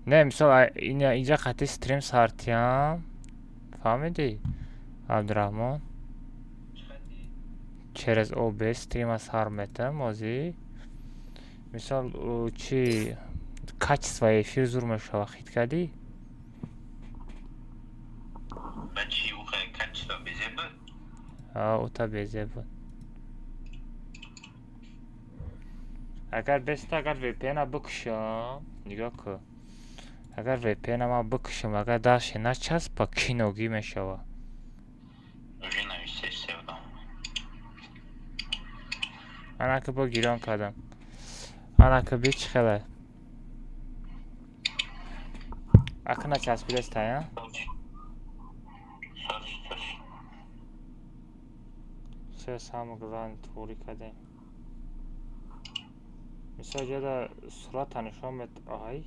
Не, мисол инҷа қати стрим сартиям. Фаҳмидӣ? Абдураҳмон. Через OBS стрима сар метам озӣ. Мисол чи качество эфир зур мешава, хит кардӣ? Ба чи ухе качество безеб буд? А, ута безеб буд. Агар беста, агар VPN-а бикушам, нигоҳ кун. Агар VPN-а ман бикушам, агар даше начаспа, киногӣ мешава. Уже нависеси одам. Анака бо гирён кардам. Анака би чӣ хеле? Ака начаспидеста, я? Соз, соз. Все самое главное туғрӣ кардем. Мисол ҷода сурата нишон мед. Ай.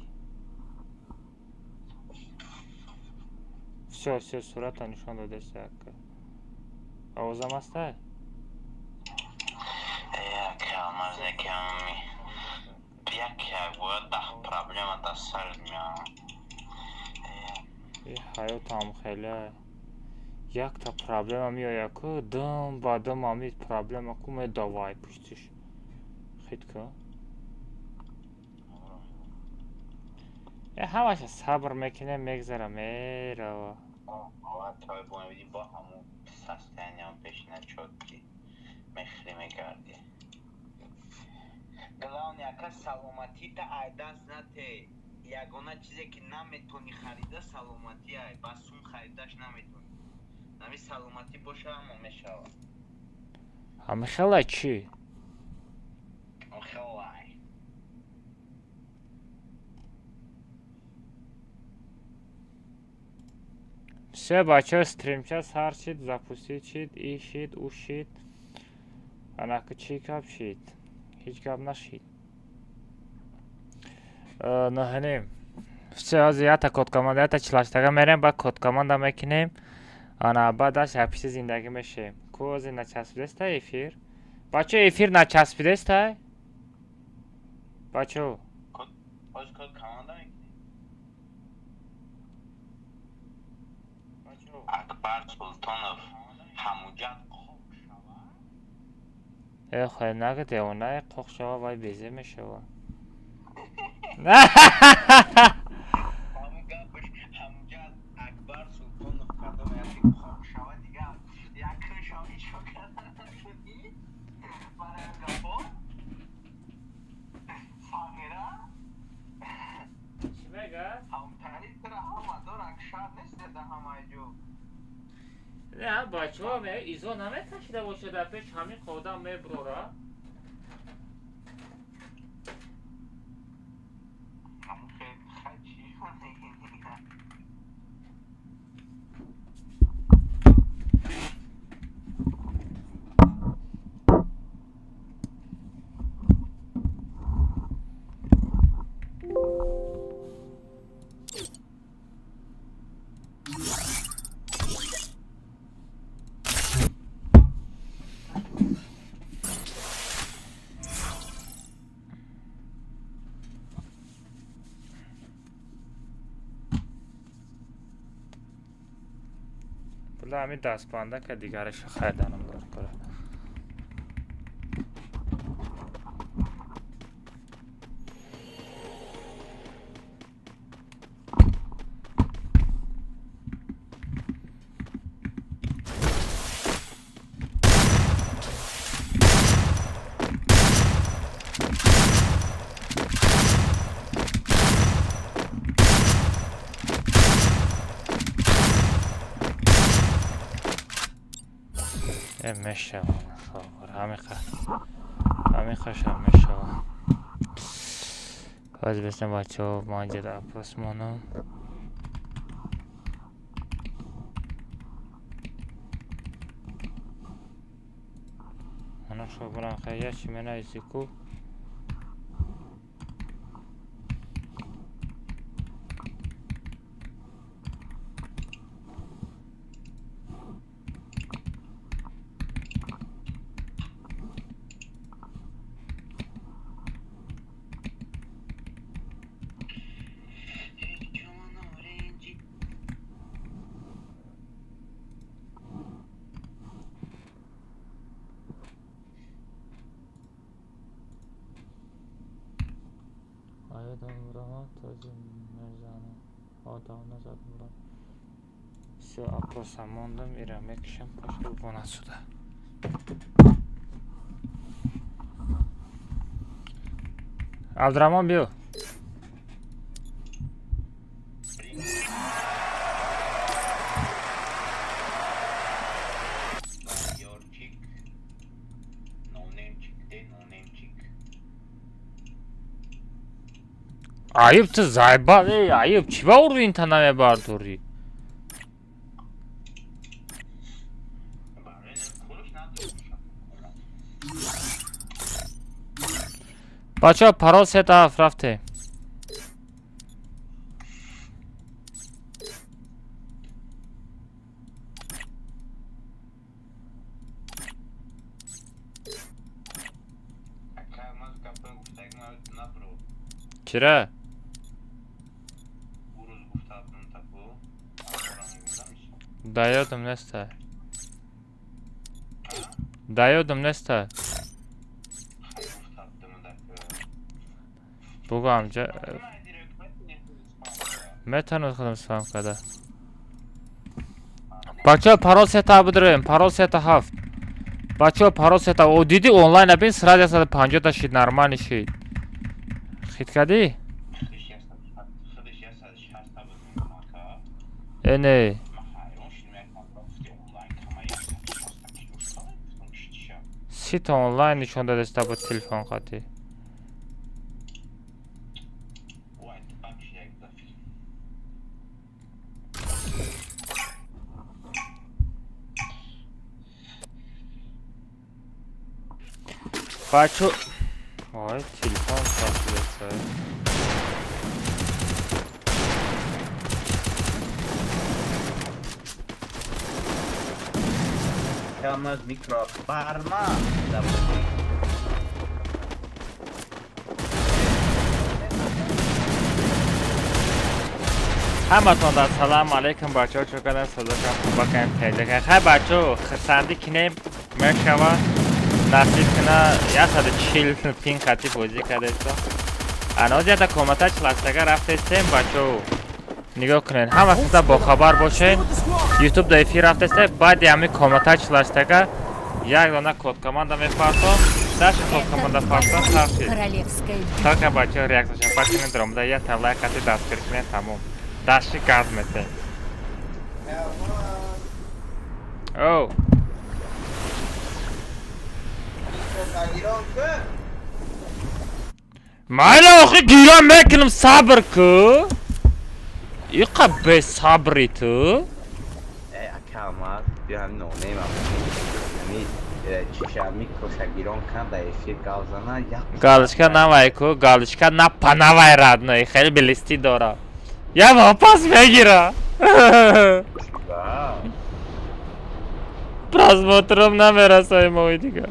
Всё, всё, сурата нишон додеста ака. Овозам аста? Як алмаз яками. Як як бояд даҳ проблема дар сарат меояд. И ҳаётам хеле якта проблема меояд ку, дум ба дум ами проблема ку медавай пуштиш. Хит ку. Э, ҳамаша сабр мекунем, мегзара, мерава. Той бо мебинӣ бо ҳамун состояниям пешина чётки мехӯрӣ мегардӣ. Главное, ака саломатита ай даст нате. Ягона чизе ки наметонӣ харида саломатӣ ай, ба сум харидаш наметонӣ. Ҳами саломатӣ боша ҳама мешавад. Ҳами хела чӣ? Хелай. Все, бачаҳо, стримча сар шид, запустить шид, и шид, у шид. Анака чӣ гап шид? Ҳеҷ гап нашид. Наҳанем. Все, ҳозир якта код команда, якта чилаштага мерем, баъд код команда мекунем. Ана баъдаш якпишти зиндагӣ мешем. Ку ҳозир начаспидеста эфир? Бачаҳо, эфир начаспидеста? Бачаҳо. Ҳозир код команда мекунӣ? Акбар Султонов ҳамуҷат қоқ шава? Э, хай нага девонае қоқ шава, вай безе мешава. Ҳамун гапаш ҳамуҷат Акбар Султонов кардам яке қоқ шава дига якашам ҳеҷ карда нашуди барои гапо сағира. Чӣ мега? Ҳамтари тра ҳама дорак шар нест да ҳамаи ҷо. Не, бачаҳо ме изо намекашида бошад дар пеш ҳамин одам мебурора. Ҳамун хел хай чӣ. Пула ҳамин дастбанда ка дигараша хайданам дар кора. Э, мешава, сабр, ҳамиқа. Ҳамиқашам мешава. Ҳозир бесем бачаҳо, ман инҷа опрос монам. Ана шобурам хай я чӣ менависӣ ку? Абдураҳмон този мезанам. Одам назадам. Всё, опроса мондам, ира мекушам, пошел вон отсюда. Абдураҳмон, биё. Ёрчик, нонемчик, де нонемчик. Аюб, ту заебал, эй, Аюб, чӣ ба уровень-та намебардорӣ? Барои корш надорам. Бачаҳо, парол сета ҳафт, рафте. Ака, ман гапои гуфтагӣ набро. Чира? Ӯ рӯз гуфта будам тако. Ара мегӯям мисол. Да ёдам неста. Да ёдам неста. Хай, гуфта будам дака. Бугӯ, амҷа. Метавонад худам спам карда. Бачаҳо, парол сета бидроем, парол сета ҳафт. Бачаҳо, парол сета. О, диди, онлайн абин, сразу 150 та шид, нормально шид. Хит кардӣ? Худаш 160 та буд, ака. Э, не. Ман ҳайрон шудам, як маротиба гуфти онлайн кама 160 та кило шуда, гуфтам чӣ чиша. 30 та онлайн нишон дадеста буд телефон қатӣ. Вай, бак як дафи. Бачо, ой, телефон сасидеста. Камаз микро барма да. Ҳаматон дар салам алейкум, бачаҳо, чо кардан, садокам хубакам, тезакам. Хай, бачаҳо, хурсандӣ кинем, мешава, насиб кина, 140 пин хати бозӣ кардесто. Аноз ята комната чиластага рафтестем, бачаҳо. Нигоҳ кунед, ҳама каса бохабар бошед. Ютуб да эфир рафтесте, баъди ҳамин комната чиластага як дона код команда мепартом. Даша код команда партом, саршид. Королевская битва. Только бачаҳо, реакция шапа кунед, ромда ята лайк хати дастгир кунед, тамом. Даши газ метем. Оу. Гирон кун. Майли, охи, гирон мекунам, сабр ку. Иқа бесабри ту. Э, ака, ма биё, ҳамин нонем, ҳами чиша, микроша гирон кан, да эфир гав зана як. Галочка навай ку, галочка на панавай, родной, хеле белисти дора. Я вопас мегира. Да. Просмотром намерасай моҳи дига.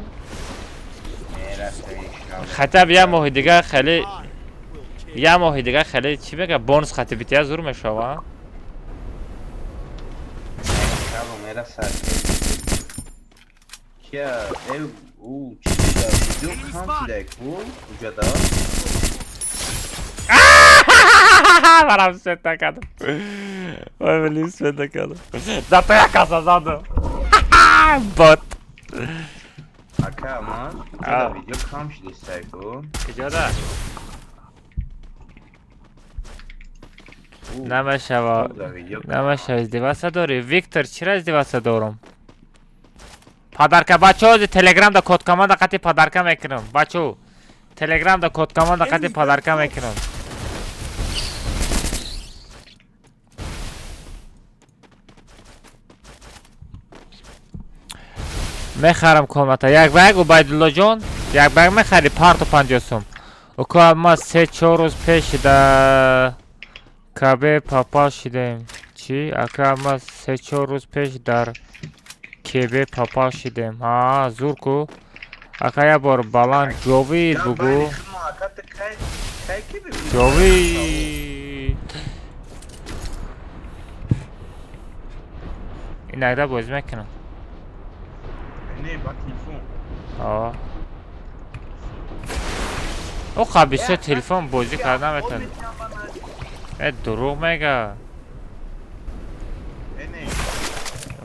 Мераса, иншалло. Хотя бы я моҳи дига хеле, я моҳи дига хеле, чӣ мега, бонус хати бития зур мешава. Иншалло мераса. Кия, э, у чӣ да видео кам шуда ку? Уҷада? Марам свет накардам. Ой, блин, свет накардам. Зато я каса задам. Бот. Ака, ман А. уҷада видео кам шуда ку? Куҷода? У, Намешава. да видео. Намешава, издеваться дорӣ? Виктор, чира издеваться дорум? Подарка, бачаҳо, телеграм да код команда қати подарка мекунам. Бачаҳо, телеграм да код команда қати подарка мекунам. Мехарам комната. Як ба як, Убайдуллоҷон, як ба як мехари, парту 50 сум. Ука, ма 3-4 рӯз пеш да КБ попал шидем. Чӣ? Ака, ма 3-4 рӯз пеш дар КБ попал шидем. Ҳа, зур ку. Ака, як бор баланд ҷовид бугӯ. Ака, ту кай ки бибинӣ? Ҷовид. Инагда бозӣ мекунам. Не, ба телефон. О. О бисёр телефон бозӣ карда наметавонад. Э, дурӯғ мега.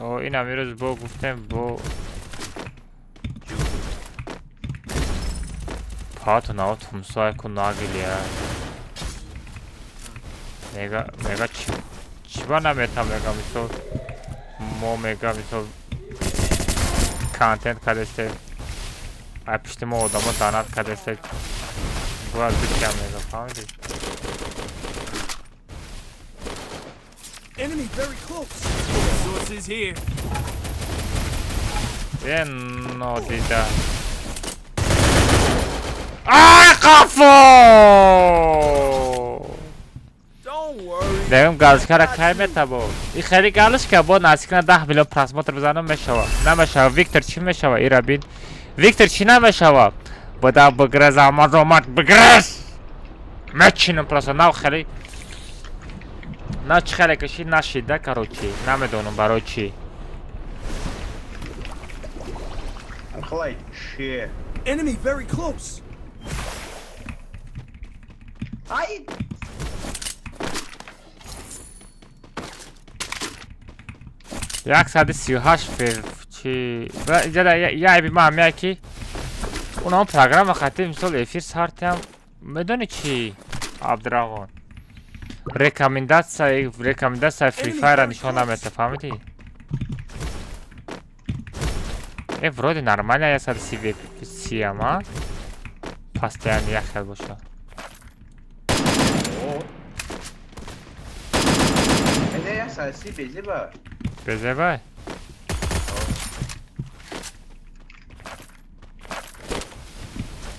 О, инам ирӯз бо гуфтем бо паату наво тумсоя ку нагилия. Мега, мега чиба наметам, мега, мисол мо, мега, мисол контент кардесте, ай пишти мо одамо донат кардесте, бояд бикям, мега, фаҳмидӣ? Enemy very close. Resources here. Е, нодида. Ай, қафо! Don't worry. Дагам галочкара кай метабо? И хеле галочка бо наздик на 10 миллион просмотр бизанам мешава. Намешава. Виктор, чӣ мешава? Ира бин. Виктор, чӣ намешава? Бода бигрез, Алмаз омад, бигрез! Мечинам просто нав хеле на чӣ хеле каши нашида, короче. Намедонам барои чӣ. Хлай, че? Enemy very close. Ай! 138 фев чи иҷада я айби ма ҳамяе ки унам программа хати, мисол, эфир сартиам, медони чи, Абдурағон, рекомендация Free Fire нишон намета, фаҳмидӣ? Э, вроде нормально, 130 ама постоянно як хел боша. О. Эне я саси безеба. Безебай.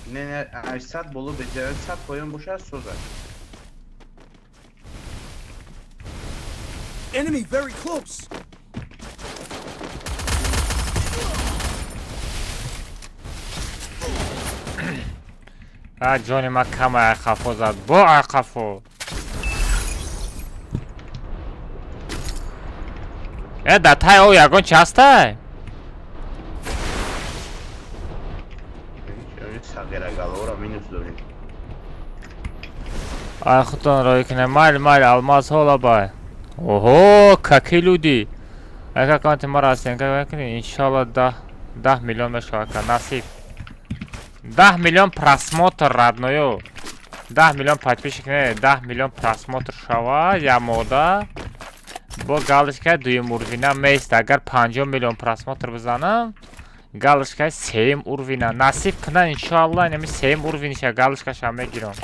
Не, не, 800 боло безеба, 100 поён боша соза. Enemy very close. А, ҷони ма кама, ай қафо зад, бо ай қафо. Э, дар таи о ягон чи ҳастай? Сағира галора минус дорем. Ай, худтон роҳӣ кунед. Майли, майли, Алмаз, ҳола бай. Оҳо, какие люди! Ака, аккаунти маро оценка кунед, иншалло 10 миллион мешавад, ака, насиб. 10 миллион просмотр, родной. 10 миллион подписчик не, 10 миллион просмотр шавад, як мода. Бо галочкаи дуюм уровня меист. Агар 50 миллион просмотр бизанам, галочкаи сеюм уровня. Насиб кунад, иншоалло, инами сеюм уровниша галочкаша мегирам.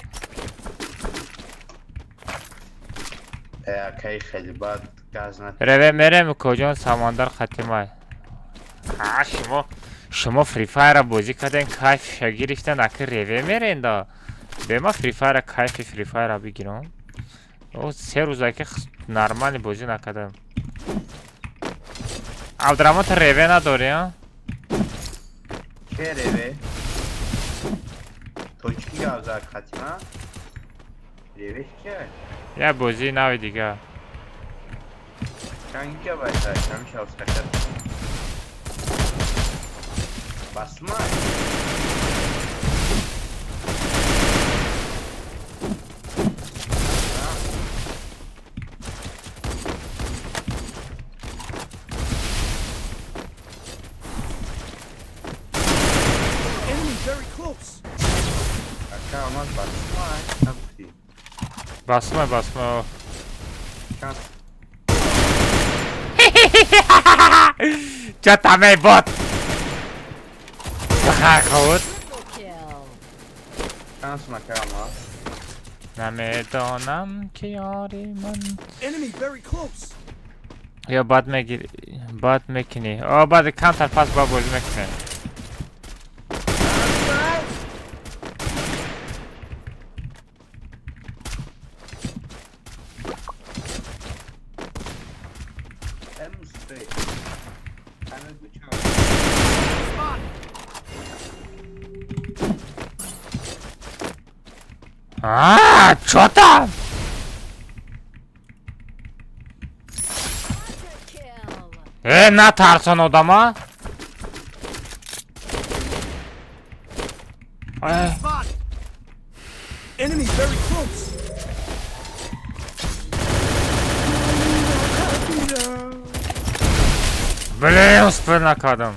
Э, акай, хеле бад газ на. Реве мерем, коҷон, Самандар хатимай. Ҳа, шумо Free Fire бозӣ карден, кайфша гирифтен, аки реве мерен да. Бема Free Fire, кайфи Free Fire бигирам. О, 3 рӯза ки нормально бозӣ накардам. Абдураҳмон, ту реве надорӣ, а? Че реве? Точки газ за хатима? Реве че? Як бозии нави дига. Чанд гигабайт чанд шавс кашад? Басма. Enemy very close. Ака, омад, басма. Нагуфтӣ. Басмай, басмай. Чанд Чё там, эй, бот? Бихар худ. Triple kill. Чанд сум, ака, омад? Намедонам, ки ёри ман. Enemy very close. Ё баъд мегири, баъд мекунӣ. О, баъд камтар пас ба бозӣ мекунем. Э, мусте. Ҳамин чанд? Spotted. А, чё там? Quadra kill. Э, натарсон одама. Э, Spotted. Блин, успел накардам.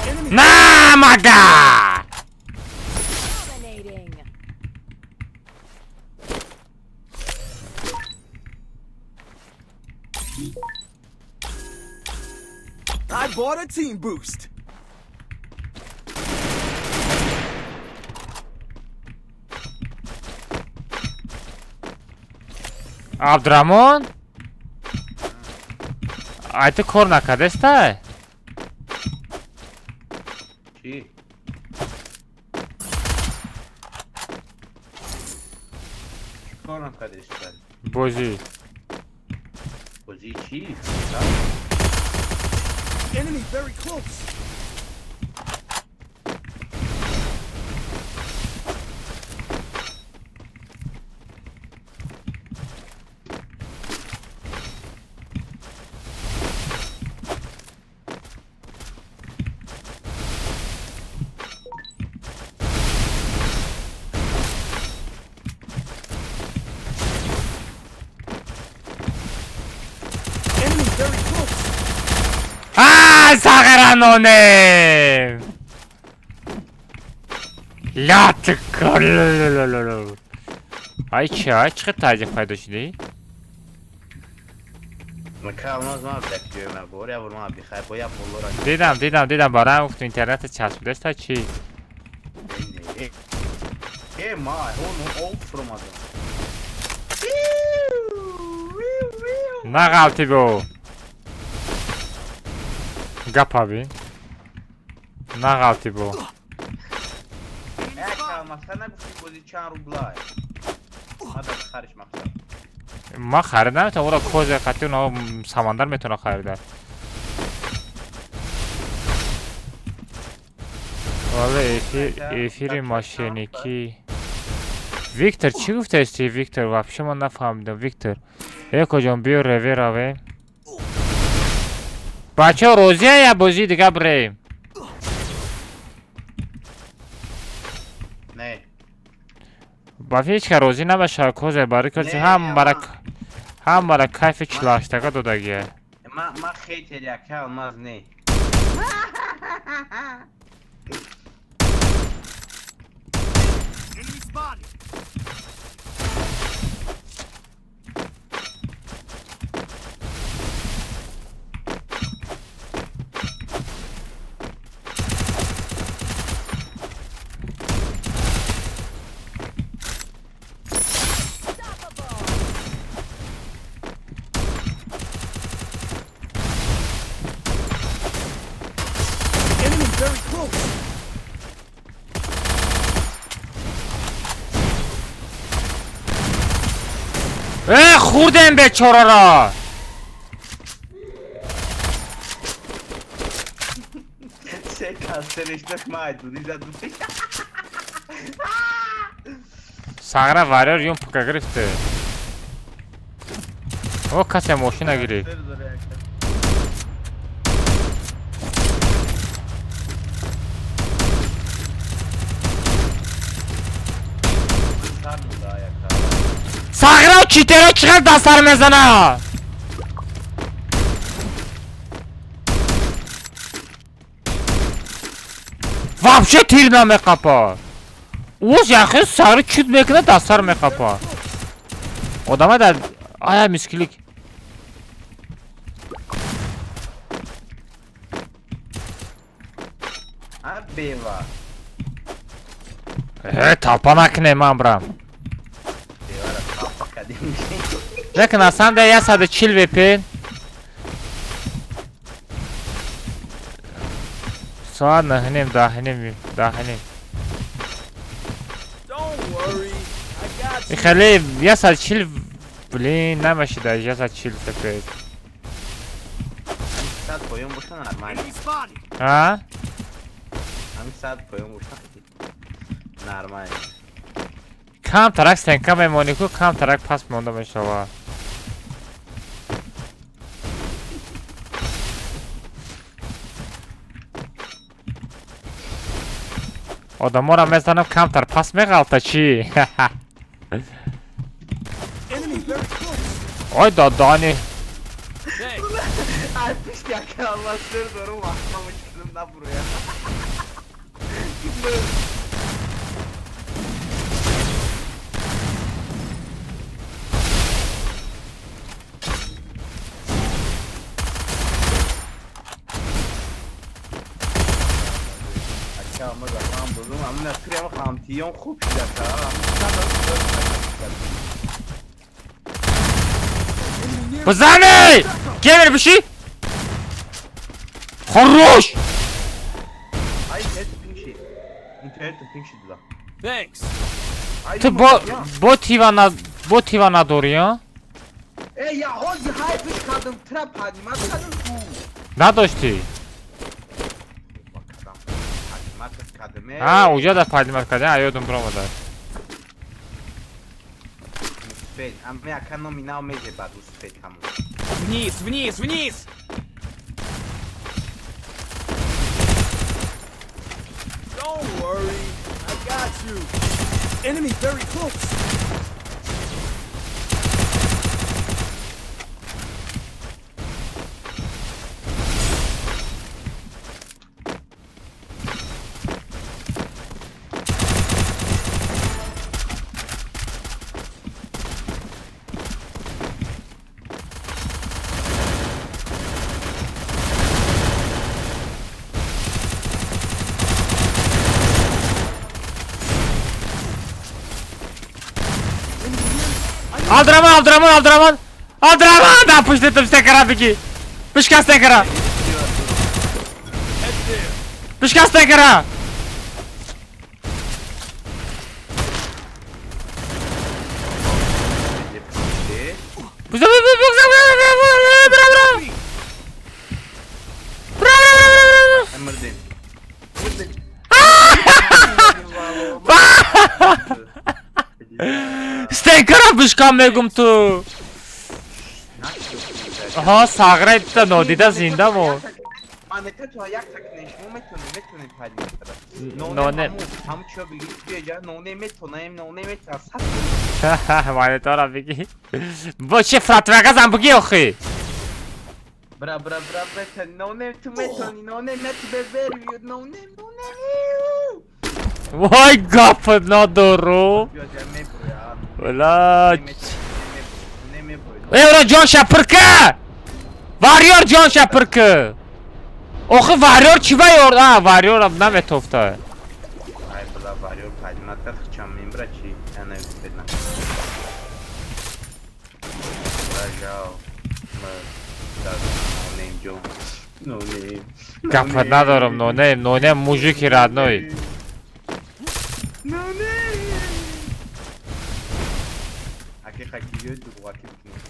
Enemy На, мага! Dominating. I bought a team boost. Абдураҳмон? Ай ту кор накардестай? Чӣ? Чӣ кор накардеста? Бозӣ. Бозии чӣ? Enemy very close. Enemy very close. А, сағираноне! Ля ты. Ай чи, ай чӣ хел таҷик пайдо шудӣ? Дидам, дидам, дидам, бароям гуфтам, интернета часпидаста чӣ? Э, ма он об фуромадам. Нағалти бо. Гапа бин. Нағалти бо. Э, калмаса нагуфти, бози чанд рублай? Ма дар хариш мақсад. Ман харида наметавонам, ора козе қатӣ оно самандар метавона харида. Вале эфир, эфири мошенникӣ. Виктор, чӣ гуфтаисти, Виктор? Вообще ман нафаҳмидам, Виктор. Эко ҷон, биё реве равем. Бачаҳо, розия я бозии дига бирем? Не. Ба ҳеҷ ка розӣ набашад, козе, барои кози Не, ҳамара ҳамара кайфи чилаштага додагия. Ма хейтер яка алмаз не. Enemy spotted. Unstoppable. Enemy very close. Э, хӯрдем бечораро. Се кастериш ма дуди зад. Сағра варёр юм пука гирифте. О, касе мошина гирифт. Яка. Сар муда яка. Сағра читеро чӣ хел дастар мезана? Вообще тир намеқапа. Уз яхел сағри чут мекунад, дастар меқапа. Одама дар ая мискилик. А бева. Э, талпа накунем, ман брам. Бевара талпа кадем. Лекин асан да 140 впн. Соат наҳним, даҳним, даҳним. Don't worry. I got you. Хеле 140, блин, намешида 140 фпс. Сад поён боша, нормально. Enemy spotted. А? Ҳамин сад поён боша, нормально. Кам тарак стенка мемонӣ ку, кам тарак пас монда мешавад. Одаморо мезанам, камтар пас меғалта чӣ? Enemy very close. Ой, додани. Ай пушти ака Алла сыр дорум ахмамы чыкдым да буруя. Ака ма захам додум, амина турям хамтиён хуб шуда Enemy near. Бизани! Кемер биши? Хорош! Ай интернет пинг шид. Интернет пинг шид да. Thanks. Ту бо тива на бо тива надорӣ, а? Э я ҳози ҳайфиш кардам, тра поднимать кардам ту. Надоштӣ? Кардам. Поднимать кардам. А, уҷа да поднимать кардем, а ёдум биромада. Успеть. Ами ака номинал мезебад успеть ҳамон. Вниз, вниз, вниз. Don't worry, I got you. Enemy very close. Абдурамон, Абдурамон, Абдурамон! Абдурамон! Да пуштитам стекара бигӣ! Бишкан стекара! Head there. Бишкан стекара! Me. Мурдем. Мурдем. Стекара бишкан мегум ту! Аҳа, сағра та нодида зинда мо. Манека то як такнеш мо метонем, метонем поднимать кардам. Ноне. Ҳаму чиё бигӣ биёҷа, ноне метонаем, ноне метонам. Монитора бигӣ. Бо чи фратвагазам бигӣ охи? Бра бра бра метони, ноне ту метони, ноне мети бебери, ноне ноне. Вой гап надорум. Биёҷа мебуря. Вала. Не мебуря. Эвро ҷон шапирка! Варьёр ҷон шапирка! Охи варьёр чӣ ба ёр? А, варьёрам наметофта. Ай бла варёр поднимать кард, хчам мембра чи? Ана успеть на. Бражал. Ма да нонем ҷон. Нонем. Гап надорам, нонем, нонем мужики родной. Нонем. Аки хаки ёд дуғаки бикунем.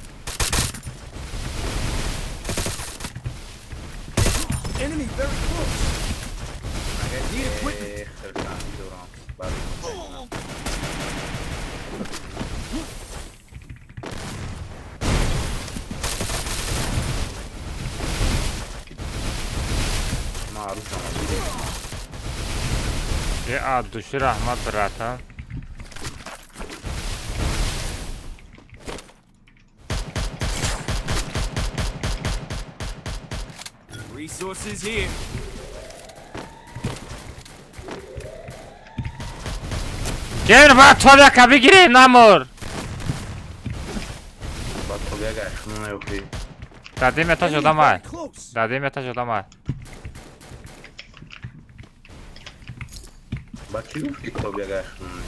Enemy very close. Агар Need equipment. хирсандӣ дорам. Барои маъруф омадӣ. Е, от души раҳмат, братан. Resources here. Гер ба тобяка бигирем намур. Баъд тобяга ахнуна ёхи. Дадим этаж Enemy одамай. very close. Дадим этаж одамай. Баъд чӣ гуфти тобяга ахнуна?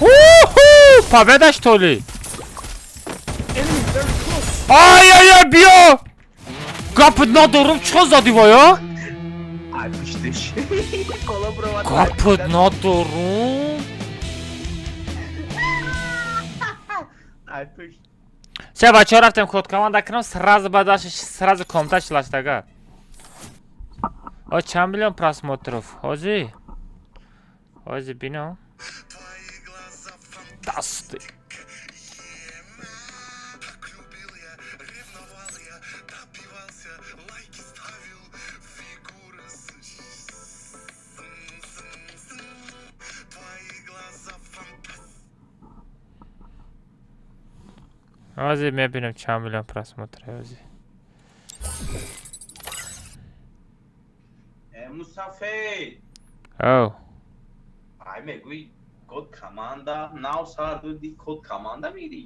Уху! Победа что ли? Enemy very close. Ай ай ай биё! Гап надорум чӣ задӣ вая? Ай пуштиш. Кола бровад. Гап надорум. Ай пушт. Се бачаҳо рафтем код команда кунам, сразу баъдаш сразу комната шлаштага. О чанд миллион просмотров? Ҳози? Ҳози бино. Дасти. Любил я, ревновал я, добивался, лайки ставил, фигуры. Ҳозир мебинем чанд миллион просмотр ҳозир. Мусафед. Оу. Ай мегӯй код команда нав сар дуди код команда мири.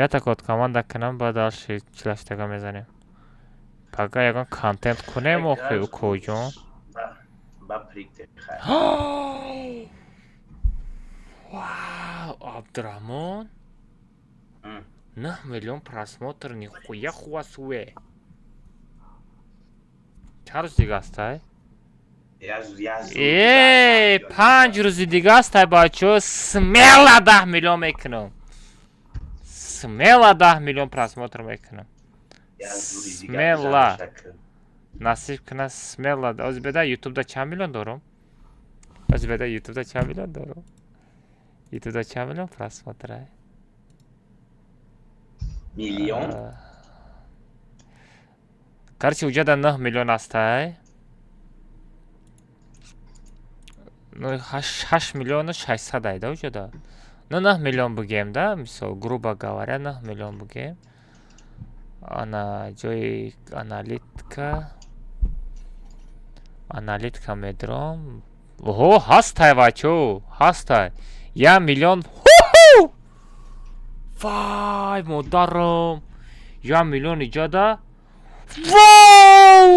Ята код команда кунам, баъд дальше чилаштага мезанем. Пага ягон контент кунем охи, укоҷон. Ба прикте хай. Вау, Абдурахмон. 9 миллион просмотр, нихуя хуасуе. Чанд рӯз дига астай? Э, 5 рӯзи дига астай, бачо, смело 10 миллион мекунам. Смело 10 миллион просмотр мекунам. Смело. Насиб куна, смело. Ози беда ютубда чанд миллион дорум? Ози беда ютубда чанд миллион дорум? Ютубда чанд миллион просмотр ай? Миллион? Короче, уҷада 9 миллион астай. Ну, 8 миллиону 600 ай да уҷада. Ну, 9 миллион бугем да, мисол, грубо говоря, 9 миллион бугем. Ана ҷои аналитика медром. Оҳо, ҳастай, бачо, ҳастай. 1 миллион. Вай, модарам. 1 миллион иҷода. Вау!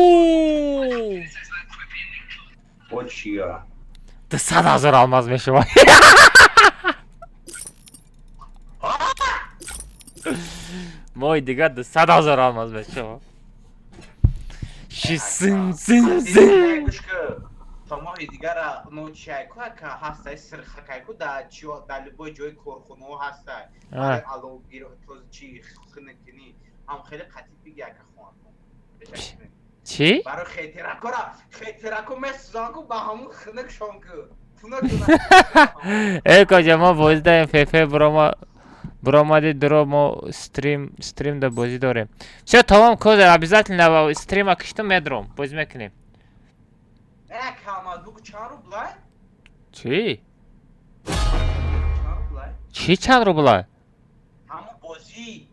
О чия? 200 000 алмаз мешавад. Моҳи дигар 200 000 алмаз мешавад. Ши зин зин зин. То моҳи дигара но чиайку ака ҳастай сирхакайку да чио дар любой ҷои корхонаҳо ҳастай. Аловгир чи хинакини ҳам хеле қатиб биги ака хоҳам. Чӣ? Барои хетеракора хетерако месӯзанку ба ҳамун хинакшон ку. Э, коҷа мо бозӣ даем фефе бурома буромади дуро мо стрим да бозӣ дорем. Всё, тамом, козер, обязательно стрима киштум медром, бозӣ мекунем. Э, камад бугу чанд рублай? Чӣ? Чанд рублай? Чӣ чанд рублай? Ҳамун бозӣ.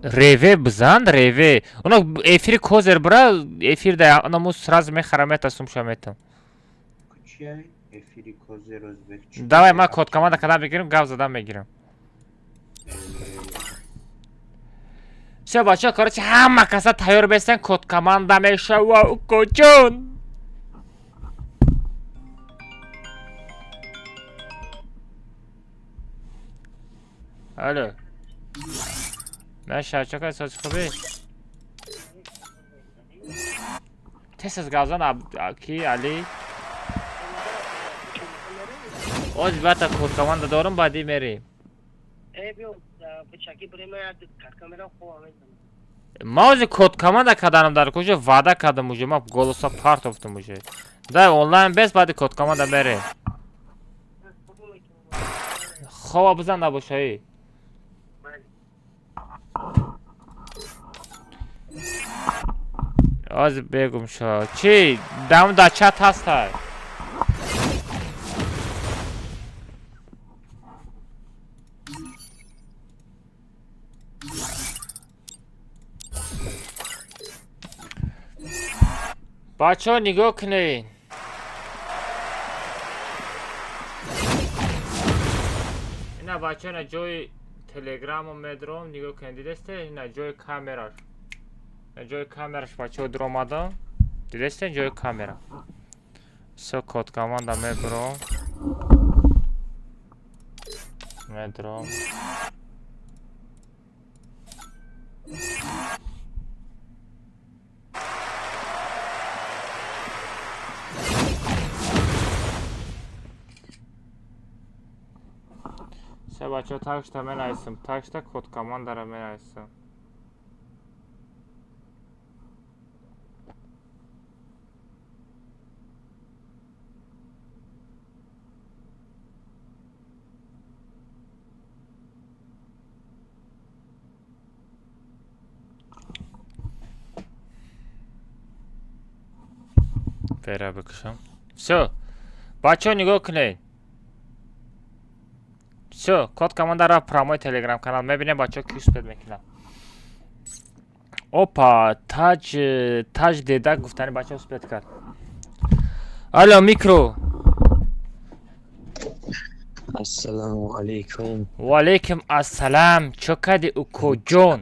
Реве бизан, реве. Оно эфири козер бура, эфир да оно сразу мехарам мета сумша метам. Кучай? Эфири козер ӯзбек. Давай ман код команда кадам бигирим, гап задан мегирам. Всё, бачаҳо, короче, ҳама каса тайёр бестен, код команда мешава, укоҷон. Алло. Меша, чо кай сози хубӣ? Тез аз гап зан, ки Али? Оз бата код команда дорум, баъди мерем. Э, биё, бучаки бурем, я камера хова мезанам. Ма ози код команда каданам дар куҷо ваъда кардам уже, ма голоса партофтам уже. Дай онлайн бес, баъди код команда мерем. Хова бизан набошаи. Оз бегум шо. Чӣ? Дам да чат ҳастай. Бачаҳо, нигоҳ кунед. Ина бачаҳо, ина ҷои телеграммо медром, нигоҳ кунед, дидесте? Ина ҷои камераш. Ина ҷои камераш бачаҳо дуромадам. Дидесте ҷои камера. Всё, код команда мебуром. Медром. Всё, бачаҳо, такшта менависам. Такшта код командаро менависам. Фера бикушам. Всё. Бачаҳо, нигоҳ кунед. Всё, код команда рафт прямой телеграм канал. Мебинем, бачаҳо, ки успеть мекунам. Опа, таҷ таҷ деда гуфтани бача успеть кард. Алло, микро. Ассалому алайкум. Ва алайкум ассалам. Чо кади, укоҷон?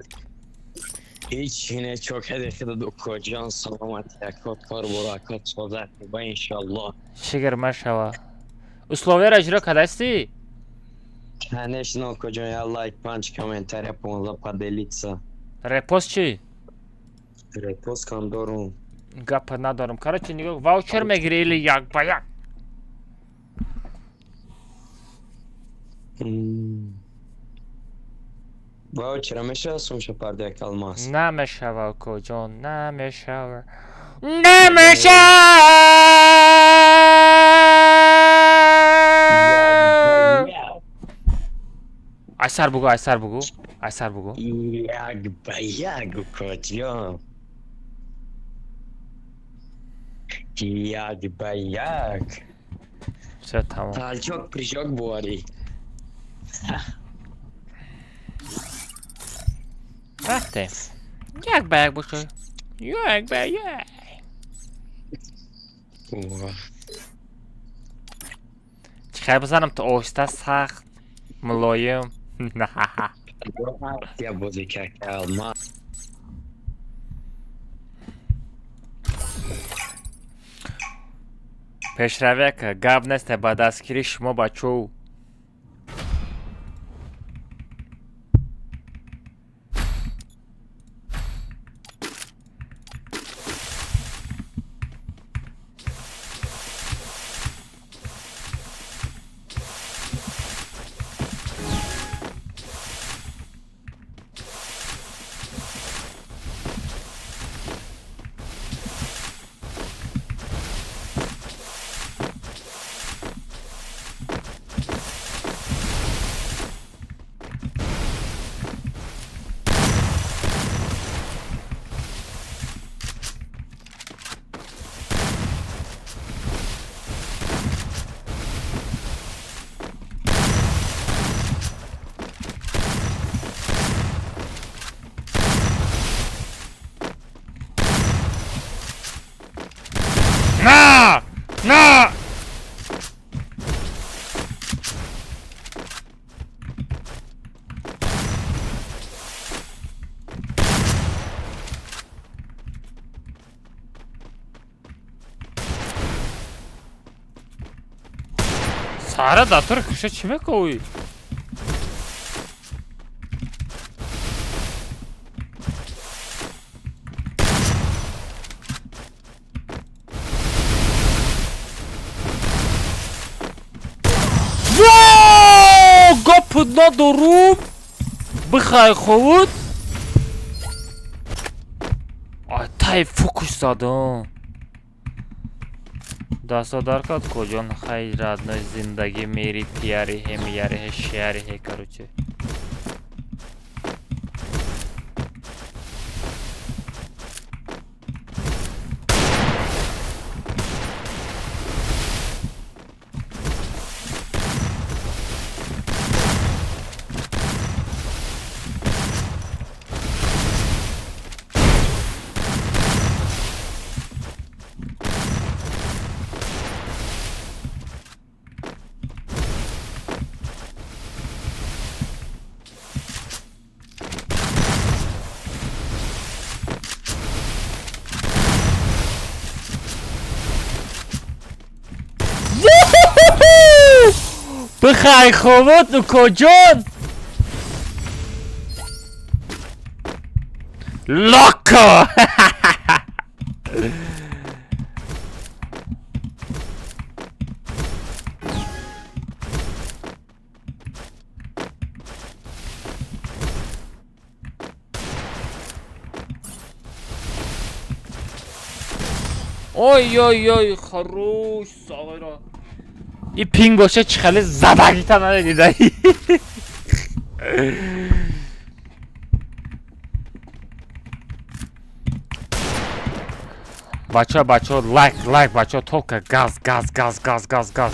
Ҳеҷ не, чо кади худат, укоҷон? Саломат, якот, кор буракот, созат ба, иншаллоҳ. Шигр машава. Условияро иҷро кардастӣ? Конечно, укоҷон, я лайк, панҷ комментария, 15 поделиться. Репост чӣ? Репост кам дорум. Гапа надорам. Короче, нигоҳ, ваучер мегирӣ или як ба як? Ваучера мешава сумша парда як алмаз? Намешава, укоҷон, намешава, намешава. Айсар бугӯ, айсар бугӯ, айсар бугӯ. Як ба як, укоҷон. Як ба як. Всё, тамом. Толчок, прыжок боварӣ. Рафтем, як ба як бошад, як ба як. Чӣ хел бизанам то оҳиста, сахт, мулоим? Я бозӣ как алмаз. Пешравӣ, гап нест, ба дастгирии шумо, бачоу. На! На! Сара датур куша чӣ мекоӣ? Во! Гап надорум. Бихай ховуд. Ай, тай фокус задам. Дасто дар кард коҷон, хай, родной, зиндагӣ мери пияри ҳе мияри ҳе шиари ҳе, короче. Бихай ховуд, укоҷон. Локо! Ой ой ой, хорош, сағайро. И пинг боша, чӣ хеле задагита надидаи. Бачаҳо, бачаҳо, лайк, лайк, бачаҳо, только газ, газ, газ, газ, газ, газ.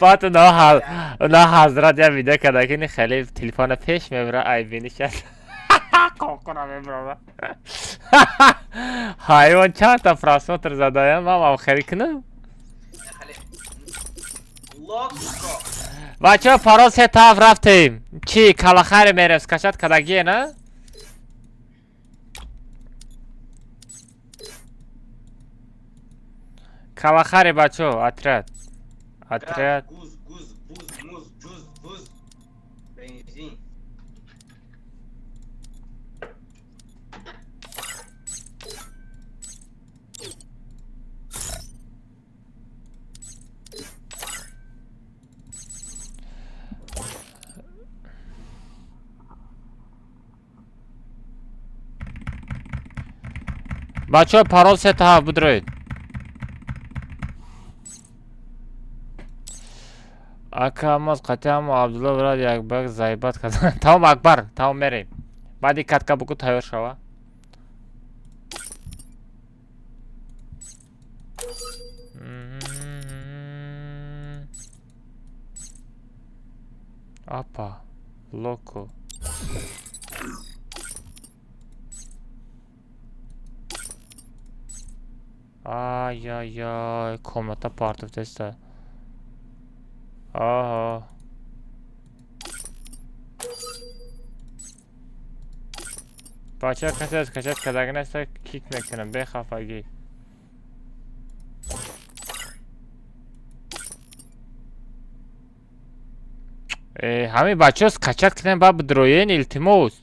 Баъд уна ҳазрат я видео карда, ки хеле телефона пеш мебара, айбинишад қоқура мебарова. Ҳайвон чандта просмотр задаям, ман хеле кунам. Бачаҳо, парол се тараф рафтем. Чӣ калахаре мерем, скачать кардагие на? Калахаре, бачаҳо, отряд. Отряд. Гуз, гуз, буз, муз, ҷуз, буз. Бензин. Бачаҳо, парол се тараф бидроед. Ака, амаз қатъи ҳамо Абдулло брат якбак зайбат кард. Тамом, Акбар, тамом, мерем. Баъди катка буку тайёр шава. Апа, локо. Ай-яй-яй, комната партофтеста. Аҳо. Бача, касе аз качать кардаги неста, кик мекунам, бехафагӣ. Э, ҳамин бачаҳо скачать кунем, баъд бидроен, илтимос.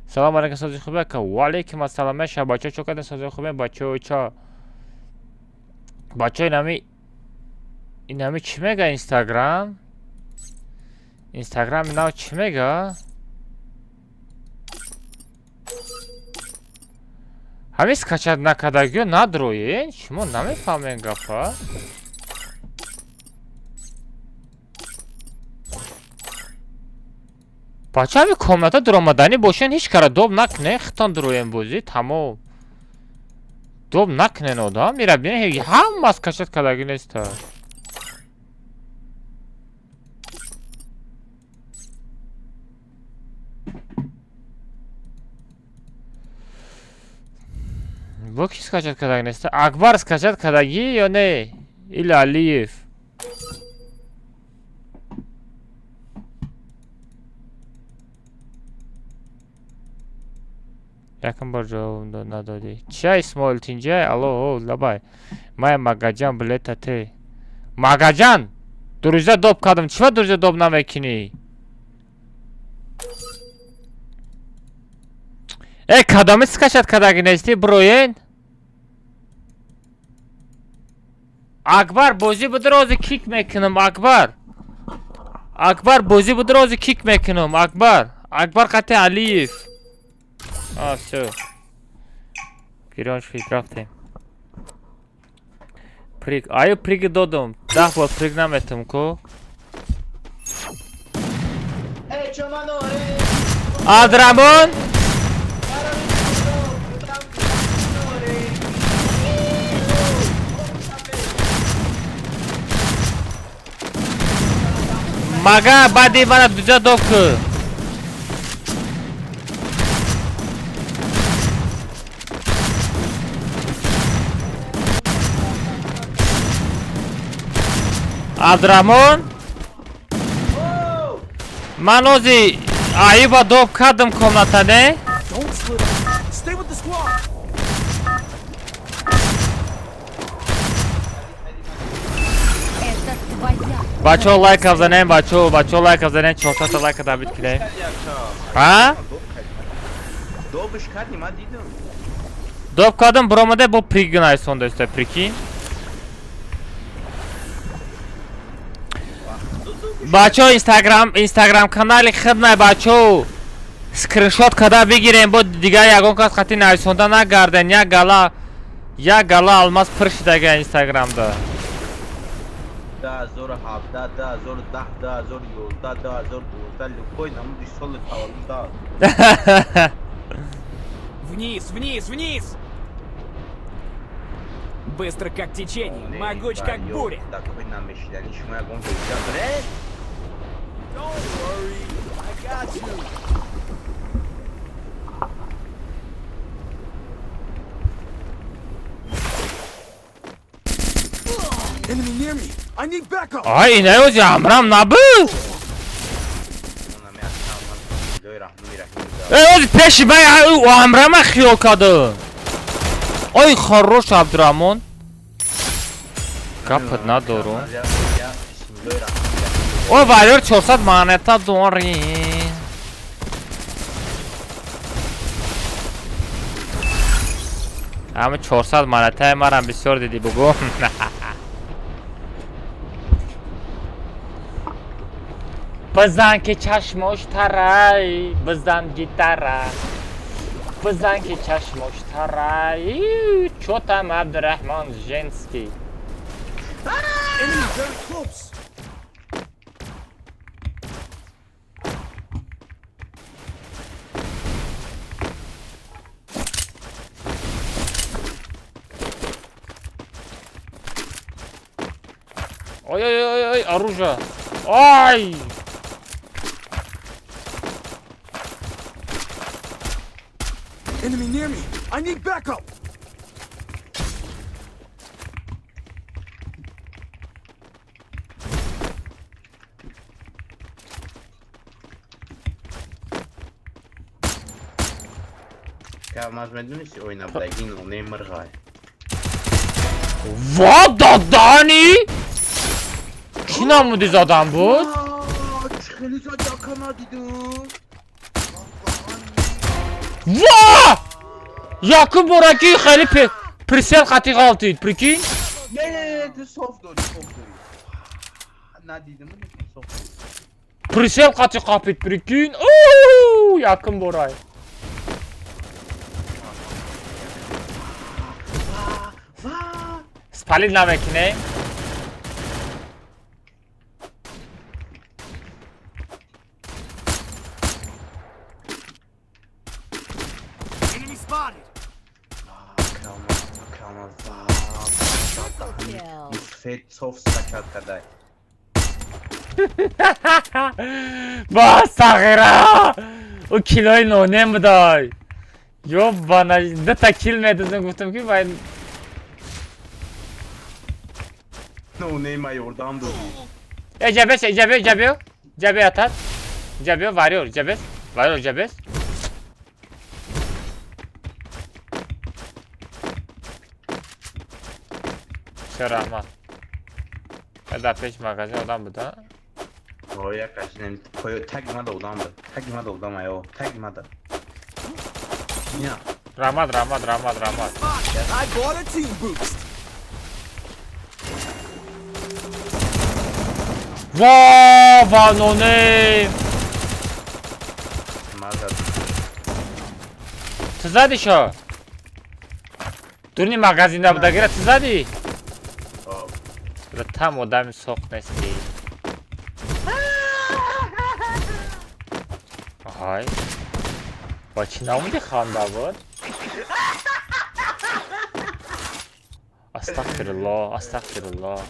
Салом алейкум, сози хубе, ака? Ва алейкум ассалом, меша, бачаҳо чо кардем, сози хубе, бачаҳо чо? Бачаҳо, инами чӣ мега Инстаграм? Инстаграм нав чӣ мега? Ҳамин скачать накардагиё надроен, шумо намефаҳмем гапа? Бача, ҳамин комната дуромаданӣ бошен, ҳеҷ кара доб накунен, хитон дуроен бозӣ, тамом. Доб накунен одам, мера бинен, ҳама скачать кардагӣ неста. Бо ки скачать кардагӣ неста? Акбар скачать кардагӣ ё не? Или Алиев? Якам бор ҷавоб надодӣ. Чия, Исмоил, тинҷай? Алло, о, лабай. Мая Магаҷан, билета те. Магаҷан! Дурӯза доб кардам. Чива дурӯза доб намекунӣ? Э, кадоми скачать кардагӣ нестӣ, броен? Акбар, бозӣ бидрози кик мекунам, Акбар. Акбар, бозӣ бидрози кик мекунам, Акбар. Акбар қати Алиев. А, всё. Гирён шуд, рафтем. Прыг. Аю прыг додум. 10 бор прыг наметум ку. Абдураҳмон! Мага баъди мана дуҷа доб ку. Абдураҳмон, ман ози Аюба доб кардам комната, не? Don't split up. Stay with the squad. Это твоя. Бачаҳо, лайка занем, бачаҳо, бачаҳо, лайка занем, 400 лайка добить кунем. А? Добиш кардӣ, ман дидам. Доб кардам, биромаде бо прыг найсон доста, прикинь. Бачаҳо, инстаграм канали хидмай, бачаҳо, скриншот карда бигирем, бо дигар ягон кас хати нависонда нагарден. Як гала алмаз пур шудага инстаграмда. 2017, 2010, 2011, 2012, любой намуди соли таваллуд да. Вниз, вниз, вниз! Быстро как течение, могуч как буря. Такой намешидани шумо ягон ҷоиза доред? Don't worry, I got you. Enemy near me. I need backup. Ай, инаёзи амрам набуд. Э, ози пеши бай амрама хиёл кардам. Ой, хорош, Абдураҳмон. Гапат надорум. Ой, варёр 400 монета дорӣ. Ҳама 400 монетаи марам бисёр дидӣ, бугӯ. Бизан ки чашмош тарай, бизан гитара. Бизан ки чашмош тарай. Чё там, Абдурахмон женский? Enemy very close. Ой, ой, ой, ой, оружие. Ой! Enemy near me. I need backup. Маз медонисти оина будагин оне мирғай. Ва додани? Чӣ намуди задан буд? Хеле задака надидум. Ва! Якум бора ки хеле прицел қати ғалтид, прикинь? Не, не, не, ту соф дорӣ, соф дорӣ. Надидум, соф дорӣ. Прицел қати қапид, прикинь? Уу, якум борай. Спалид намекунем? Enemy spotted. Крама, крама, ва. Мусфед соф скачать кардай. Ба сағира! Ӯ килои нонем будай. Ёбана, дута кил медозем, гуфтам ки вай Ноне ма ёрдам додӣ. Э, ҷабес, ҷабе, ҷабе, ҷабе атат. Ҷабе, варёр, ҷабес, варёр, ҷабес. Всё, раҳмат. Дар пеш магазин одам буда? О, як ашнем, таг мада одам буд. Таг мада одам аё, таг мада. Я. Раҳмат, раҳмат, раҳмат, раҳмат. I bought a team boost. Ва, ва, ноне! Маза. Ту задӣ шо? Дурни магазинда будагира ту задӣ? Там одами соқ нестӣ. Ай. Ба чӣ намуди ханда буд? Астағфируллоҳ, астағфируллоҳ.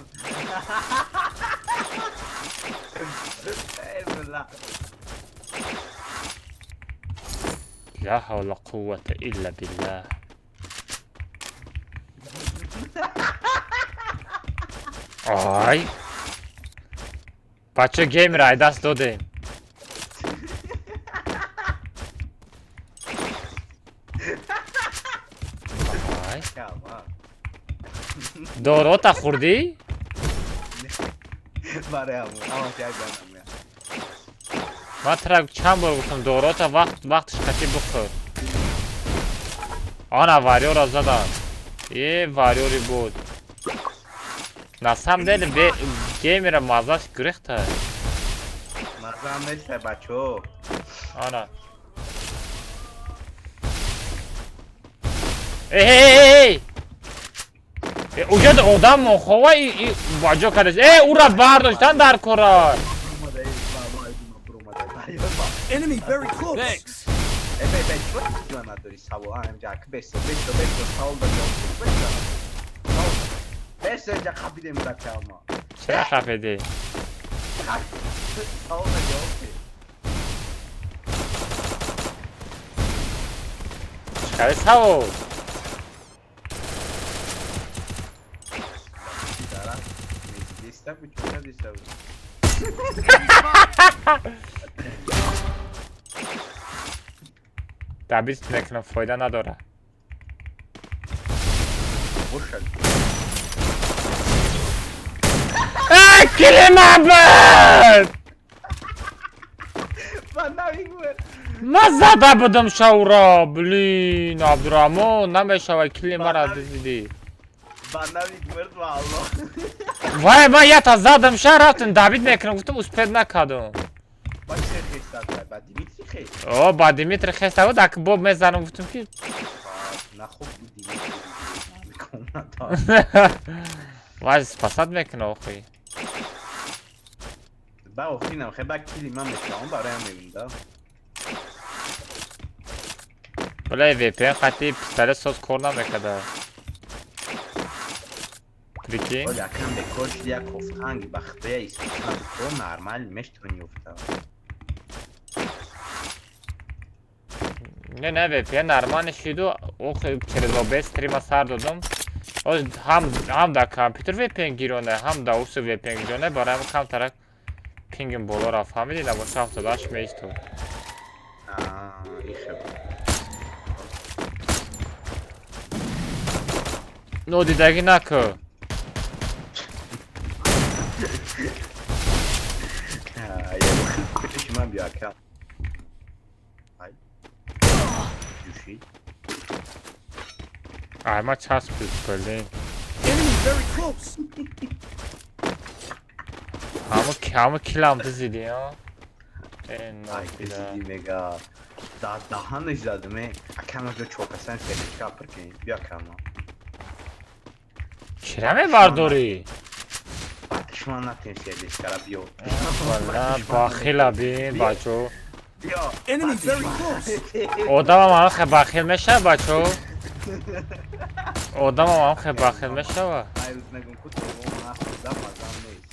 Ла ҳавла қуввата илла биллаҳ. Ай. Бача геймер ай даст додем. Ай. Дорота хӯрдӣ? Ман тра чанд бор гуфтам дорота вақт вақташ қатӣ бихӯр. Ана варёра задам. Э, варёри буд. На самом деле геймера мазаш гирехта. Мазам неста бачо. Ана. Эй, эй, эй! Уҷа одам мохова и баҷо кардаш. Э, ура бардоштан дар кора. Enemy very close. Thanks. Э, бе, бе, чӣ надори савол? Ана инҷа, бесо, бесо, бесо, савол ба ҷавоб. Бесо. Эс ҷа қапидем дакама. Чира қапидӣ? Савола ҷавоб де. Чикари савол? Дара. Деста бу чока деста бу. Добить мекунам, фоида надорад. Бошад. Ай, килима буд! Ба навигӯ. Ман зада будам шаура, блин, Абдурахмон, намешавад кили мара дидӣ. Ба навик мурд ва Аллоҳ. Вай, ман ята задам ша, рафтам добить мекунам, гуфтам успеть накардам. Ба че хеста ба Димитри хест. О, ба Димитри хеста буд, ак боб мезанам, гуфтам ки На хуб буд Димитри. Комната. Вай, спасать мекуна охи. Ба охинам хе ба кили ман мешавам бароям мебинам да. Бля, VPN қати пистолет соз кор намекарда. Прикинь? Оля акам бекор шуд як кофтанги ба худоя истифода бикор нормал мештони ёфта. Не, не, VPN нормально шиду, охи через OBS стрима сар додам. Оз ҳам дар компютер VPN гироне, ҳам дар усу VPN гироне, барои ҳам камтарак пингим боло рафт. Фаҳмидӣ, набоша 78 меистод. Аа, ихе. Нодидагӣ накӯ. Пеши ман биё ака. Ай. Ҷӯшид. Ай, ма часпид, блин. Enemy very close. Ҳаму килам дизидӣ, а? Э, Ай, нодида. дизидӣ мега. Да даҳанаш задам, э. Ака ма ҷо чокасан сердечка пир кунем. Биё ака ма. Чира мебардорӣ? Ба душман натем сердечкара биё. Валла, бахила бин, бачо. Биё. Enemy very close. Одамам ҳам хе бахил мешава, бачо? Одамам ҳам хе бахил мешава? Ай, рӯз нагум ку то ман худам мазам нест.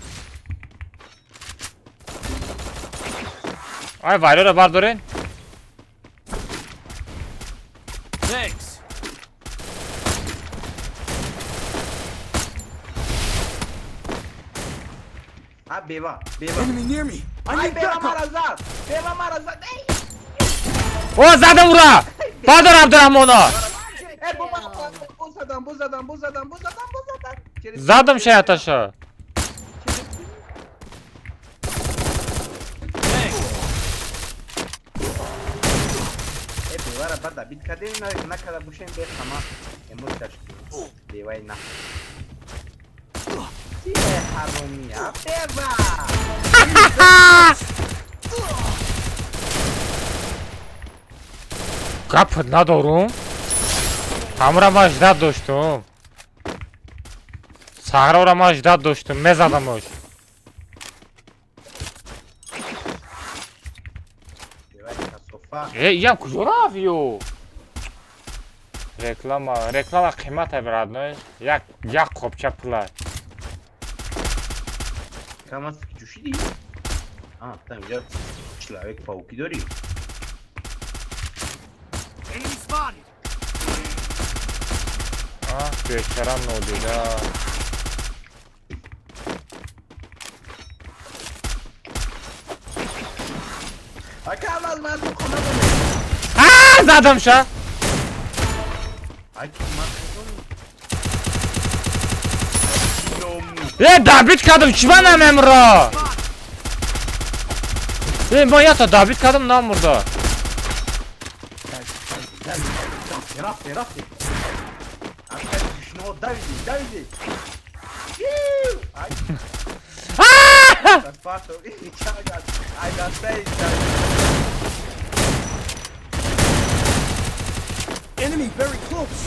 Ай, вайроро бардорен? Thanks. А бева, бева. Enemy near me. I Ай, need бева backup. мара зад. Бева мара зад. Эй! О, задам ура! Бардор Абдурахмоно! Э, бо ман бо задам, бо задам, бо задам, бо задам, бо задам. Через Задам шаяташа. через Thanks. Э, бевара бад добить кардем, накарда бошем бе хама эмоцияш кунем. Беваи на. Ти ҳаромия, бева! Гап надорум. Ҳамра ман ждать доштум. Саҳрора ман ждать доштум, мезадамош. Беваи касофа. Э, иям куҷо рафт ё? Реклама, реклама қимата, родной. Як қопча пула. Камас ҷӯшидӣ? А, там инҷа человек пауки дорӣ? Enemy spotted. А, бечора нодида. Ака, аввал ман ту хона бомем. А, задамша. Аки, ман хизон. Э, добить кардам, чиба намемра? Э, ман ята добить кардам, намурда. Рафте, рафте. Ака, шумо давиди, давиди. Ай. Пасо, ай, дастаи. Enemy very close.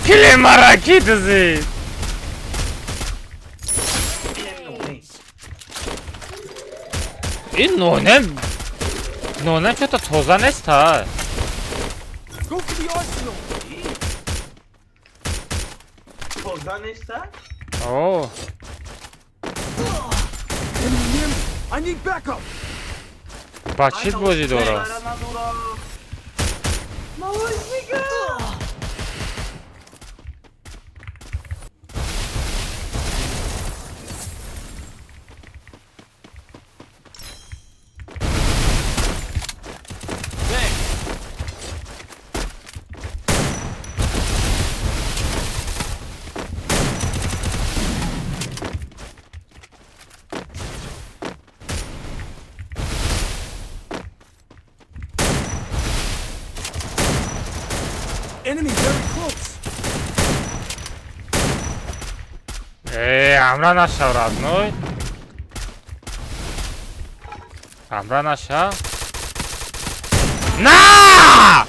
Кили мара ки дизид? Ин нонем Ноне чё-то тоза нест, ҳа. Go for the arsenal. Тоза неста? О. Enemy near me. I need backup. Ба чӣ бозӣ дора? Надора. Thanks. Enemy very close. Э, ҳамра нашав, родной. Ҳамра наша. На!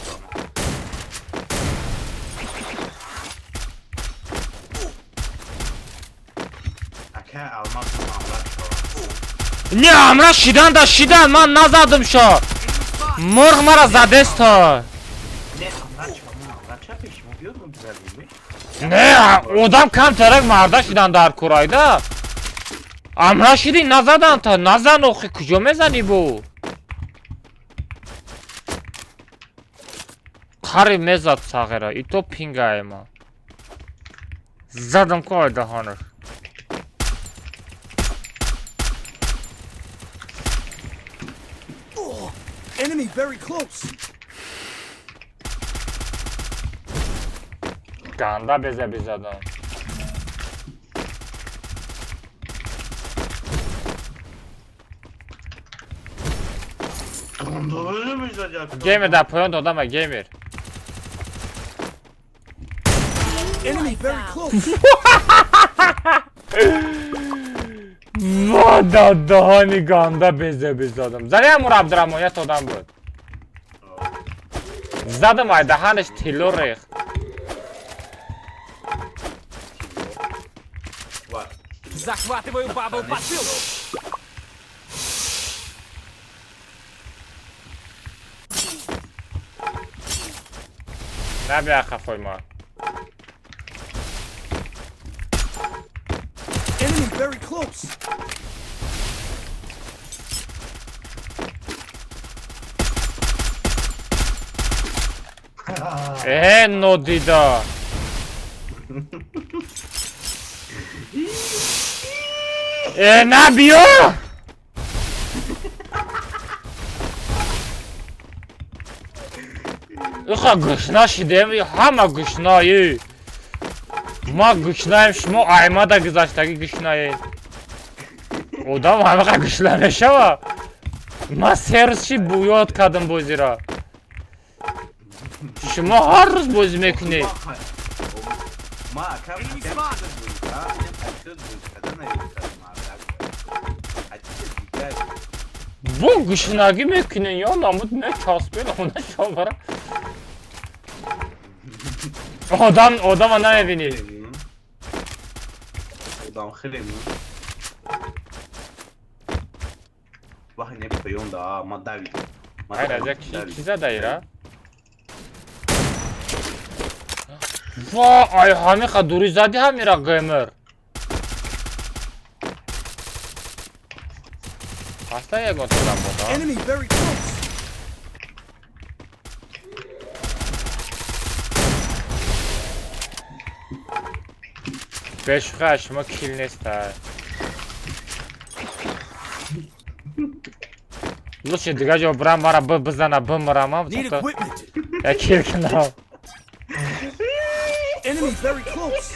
Ака, алмаз амра шава. Не, ҳамра шидан да шидан, ман назадам шо. Мурғ мара задеста. Не, амра чамон, амра ча пешмо биёд мубзалими. Не, одам камтарак марда шидан дар курайда. Амра шиди назадан та, назан охи куҷо мезанӣ бу? Қари мезад сағира, и то пингаема. Задам ку ай даҳонаш. Enemy very close. Ганда беза безадам. Геймер дар поён додама геймер. Enemy very close. Ва дар даҳони ганда беза безадам. Зани ҳамур Абдураҳмон як одам буд. Задам ай даҳанаш тилло рехт. Захватываю бабл посылку. Набия хафои ма. Enemy very close. Э, нодида. Э, набиё! Иха гушна шидем, ҳама гушнаи. Ма гушнаем, шумо аймада гузаштагӣ гушнаед. Одам ҳамақа гушна мешава. Ма 3 рӯз чи ёд кардам бозиро. Шумо ҳар рӯз бозӣ мекунед. Ма акам буд, дигар. Бо гушнагӣ мекунед ё намуд мечаспед она шомара. Одам одама намебинӣ. Одам хеле вахи не поён да ма давид. Айра, ки задаира? Ва, ай ҳамиқа дури зади ҳамира геймер. Ҳаста ягон одам бода? Enemy very close. Бешуха шумо kill неста. Лучше дига ҷо бирам мара бизана бимирамам. Need equipment. Я kill кунам. Enemy very close.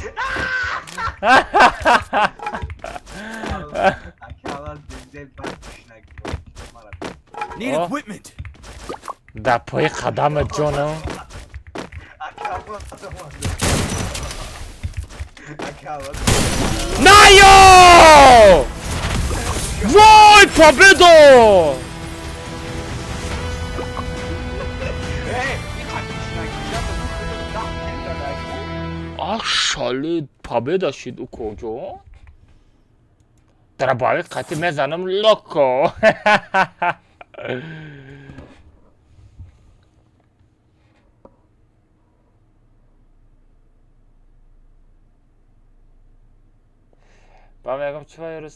Ака, зел бад гушнагӣ мара. Need Oh. equipment. Дар пои қадамат ҷонам. Ака, ака. Наё! Вой, победа! Э, иқа гушнагӣ 10 kill дада. Ах, шалид, победа шид укоҷон. Дробовик қати мезанам локо.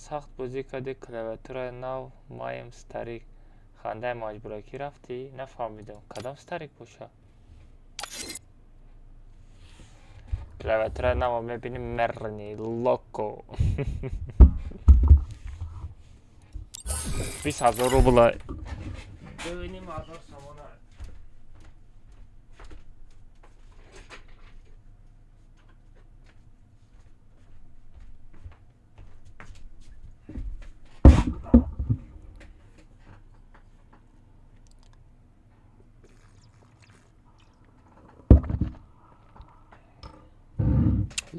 Сахт бозӣ кардӣ, клавиатураи нав, маем старик. Хандаи маҷбуракӣ рафтӣ? Нафаҳмидам. Кадом старик боша? Клавиатураи наво мебинӣ, мерни, локо. 20 000 рубла. 2,5 ҳазор сомона.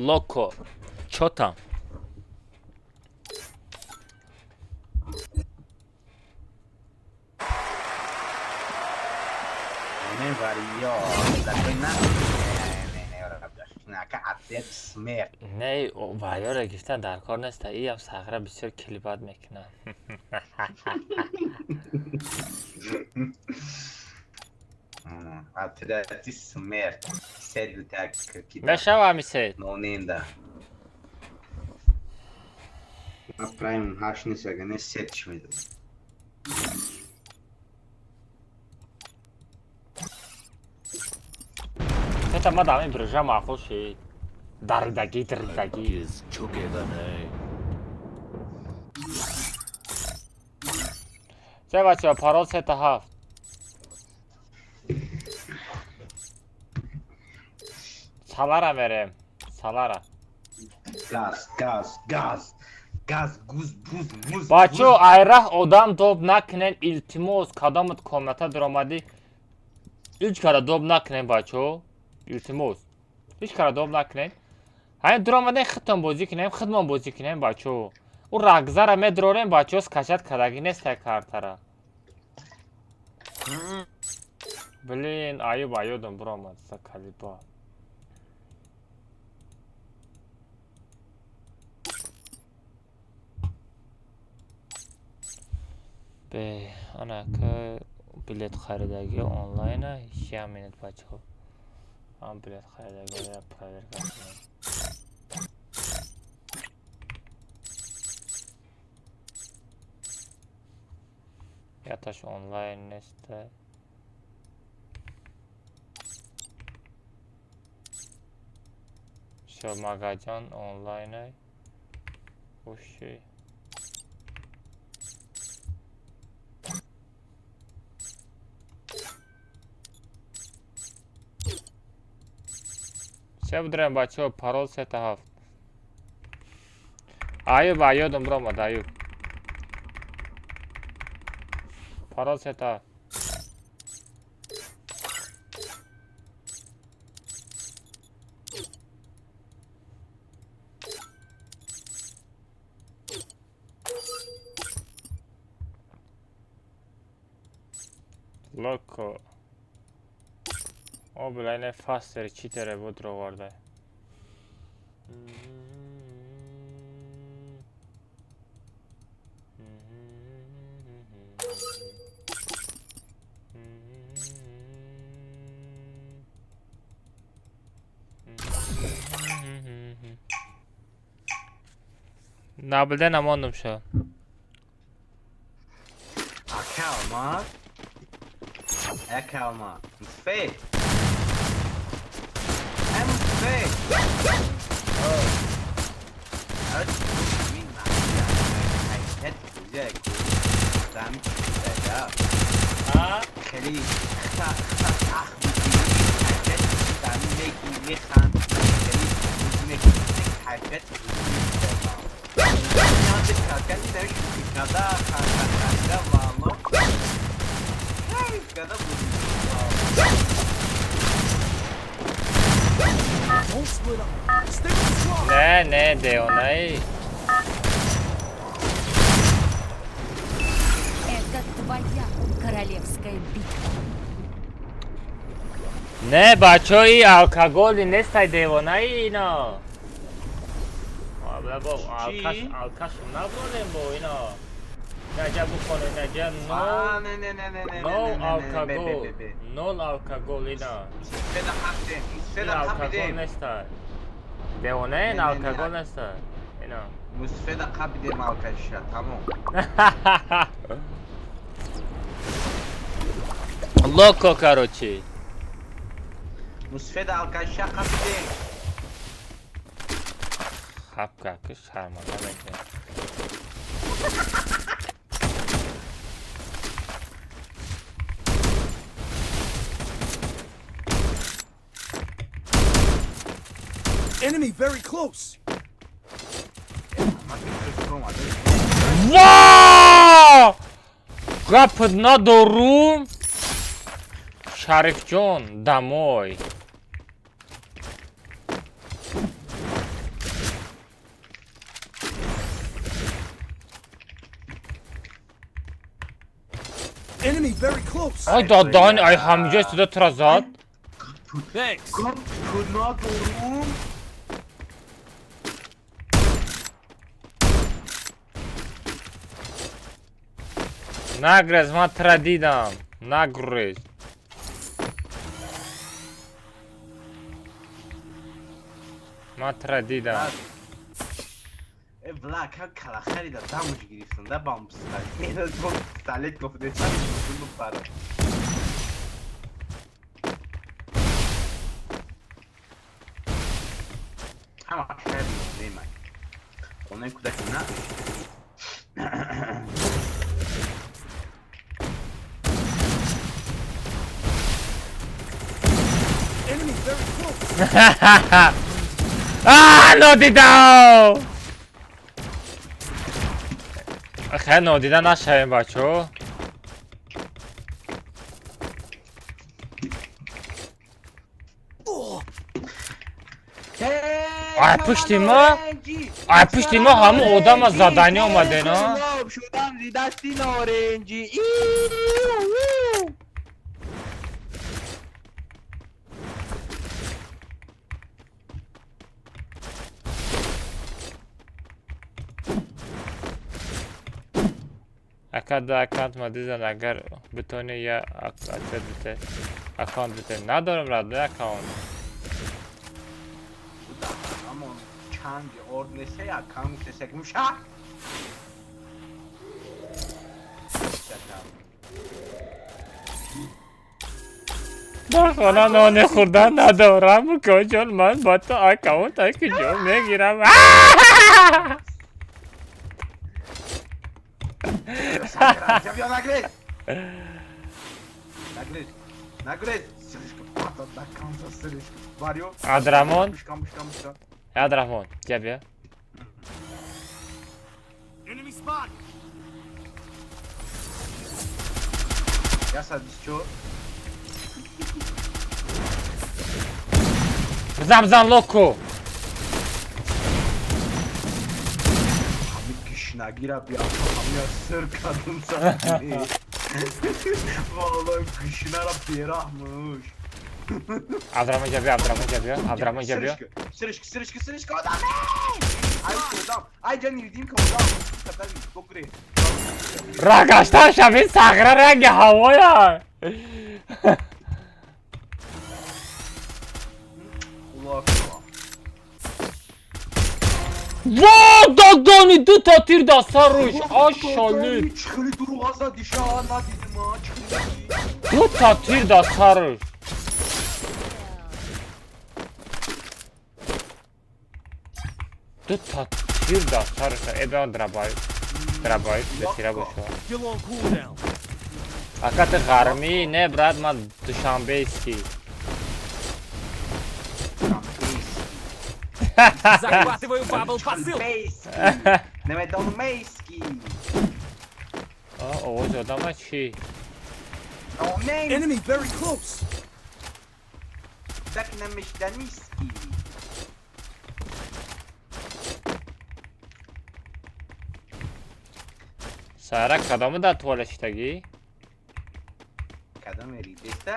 Локо. Чё там? Не варё, такой на не, ака, ответ смерть. Не, варёра гирифтан дар кор нест, иам сағра бисёр килибат мекунад. Отряд смерть. Седу так какие-то. Мешава ами сед. Ноунейм да. На прайм хаш нест, ага не сед чӣ медод. Сета ма дами брижа маъқул шид. Даридагӣ, даридагӣ. Се бачаҳо, парол сета ҳафт. Салара мерем. Салара. Газ, газ, газ. Газ, гуз, буз, муз. Бачо, айраҳ одам доб накунен, илтимос, кадомат комната дуромадӣ. Ҳеҷ кара доб накунен, бачо. Илтимос. Ҳеҷ кара доб накунен. Ҳамин дуромаден, худтон бозӣ кунем, худмон бозӣ кунем, бачо. Ӯ рагзара медурорем, бачо, скачать кардагӣ нестай картара. Блин, аюб аёдам буромад, закалиба. Бе, анака билет харидагӣ онлайна, як минут, бачаҳо. Ам билет харидагиро проверка кунем. Яташ онлайн неста. Всё, магаҷон онлайнай. Уши. Се бидурем, бачаҳо, парол сета ҳафт. Аюб аёдам биромад, аюб. Парол сета ҳафт. Локо. О, бля, не фастер, читере буд роварда. Наблюдай намондум шо. Акалма. Акалма. Фе. М фе. Oh. Min ҳайсият хеле механд, хеле кайфият ханда вало кайф када буд. Don't split up. Stick with the squad. Не, не, девонаи. Это твоя королевская битва. Не, бачаи, алкоголи нестай, девонаи ино. Бо алкаш, алкаш набронем бо ино. Наҷа бухоне, наҷа но. No алкогол. Нол алкогол ино. Ин алкогол нестай. Девонаи, алкогол нестай. Ино. Мусфеда қабиде малкаша, тамом. Локо, короче. Мусфеда алкаша қабиде. Хапка, ки шарманда мекунем. Enemy very close. Ва! Гап надорум. Шарифҷон, домой. Enemy very close. Ай дадан, ай ҳамҷо истода тура зад. Thanks. Гап надорум. Нагрез, ман тура дидам. Нагрез. Ман тура дидам. Э, бла, как калахари да дамуш гирифтан, да бам пистолет. Бом пистолет гуфте, чам пара. Ҳама шаби немак. Хонаи кӯдаки на. Enemy very close. А, нодидам! Хеле нодида нашавем, бачо. Ай пушти мо, ай пушти мо ҳамун одама задани омаде, но? Шудам зи дасти норинҷӣ. Ака да аккаунт ма дизан, агар битонӣ я ответ бите. Аккаунт бите. Надорам родной аккаунт. Ҳамон чанги орд несе аккаунт несе муша. Дар хона нони хӯрдан надорам, куҷон ман ба ту аккаунт ай куҷо мегирам? Ҷабё нагрез. Нагрез. Нагрез. Сиришка пата да канза сиришка. Варио. Адрамон. Бушкам, бушкам, бушкам. Адрамон, ҷабё. Enemy spotted. 124. Бизан, бизан, локо. Ҳами гишнагира биа ҳамя сир кардум сани. Валлоҳ гишнара бераҳмуш. Абдураҳмон ҷабё, Абдураҳмон ҷабё, Абдураҳмон ҷабё. Сиришка, сиришка, сиришка одам. Ай одам. Ай ҷан невидимка одам. Катави, букре. Роҳ гаштан шаби сағра ранги ҳавоя. Локо. Во, додони ду та тир да саруш. Ашолид. Хеле дурӯғ зад диша надидим, а чӣ Ду та тир да саруш. Ду та тир да саруш. Э беон драбай. Драбай, бетира боша. Still on cooldown. Ака ты ғармӣ? Не, брат, ман душанбеский. Захватываю бабл посылку. Намедонмейски. Овози одама чӣ? Enemy very close. Так намешданиски. Сара кадоми дар туалет шидагӣ? Кадоме ридеста?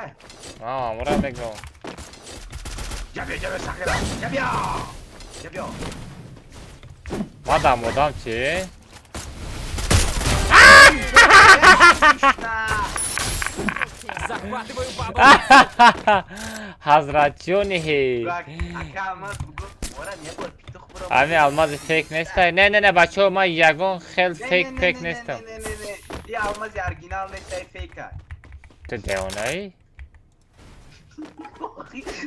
А, амура мегӯм. Ҷабё, ҷабё, сахира. Ҷабё. Ҷабё. Мадам одам чӣ? Захватываю бабл. Ҳазратҷони ҳей. Ака, ман бугу, ора не бор питух. Ами алмази фейк нестай. Не, не, не, бачаҳо, ман ягон хел фейк пек нестам. Не, не, не, и алмази оригинал нестай, фейка. Ту девонаӣ?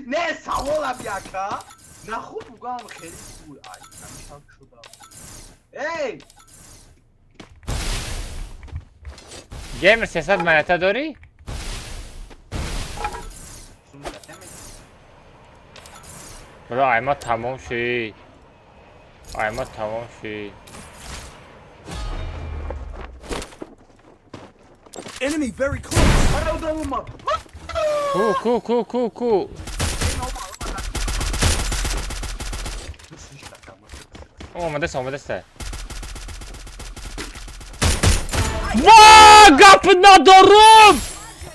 Не, саволам яка. На хуб бугам хеле буй. Ай, шак шудам. Эй! Геймер 300 монета дорӣ? Бро, айма тамом шид. Айма тамом шид. Enemy very close. Ку, ку, ку, ку, ку. Омадаст, омадаст. Ва, гап надорам!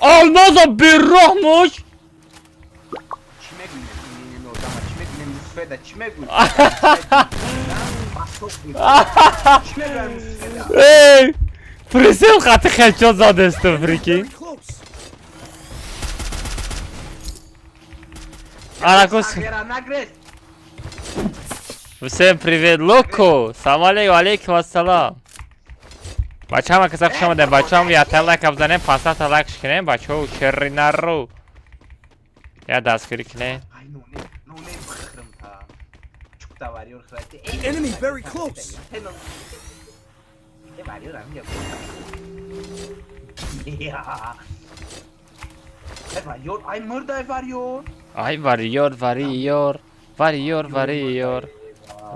Алмаза бераҳмош! Чӣ мегӯем? Одама чӣ мегӯем? Мусфеда чӣ мегӯем? Эй! Присел хати хечо задесту, прикинь. Very close. Аракус. Всем привет, Локо! Салам алейкум, алейкум ассалам. Бачаҳо, каса хуш омадем. Бачаҳо, якта лайк бизанем, 500 та лайк шикунем. Бачаҳо, шеринару. Я дастгирӣ кунем. Enemy very close. Ай мурдай варёр. Ай варёр, варёр, варёр, варёр.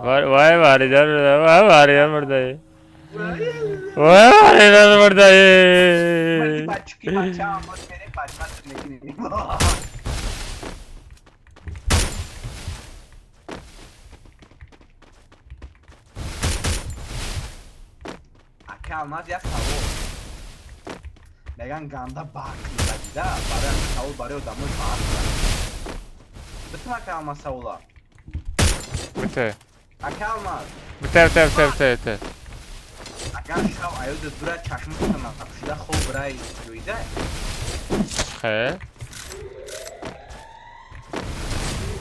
Вай варёр, вай варёр мурдай. Вай варёр мурдай. Бачки бача мо мерем бача мекунем. Ака Алмаз, як савол. Меган ганда баъқл задида, барои савол барои одамои баъқл. Битм, ака Алмаз, савола. Бите. Ака Алмаз. Бите, бите, бите, бите, бите. Агар шав аёда дура чашматона напӯшида хоб бирай ҷоиза? Хе?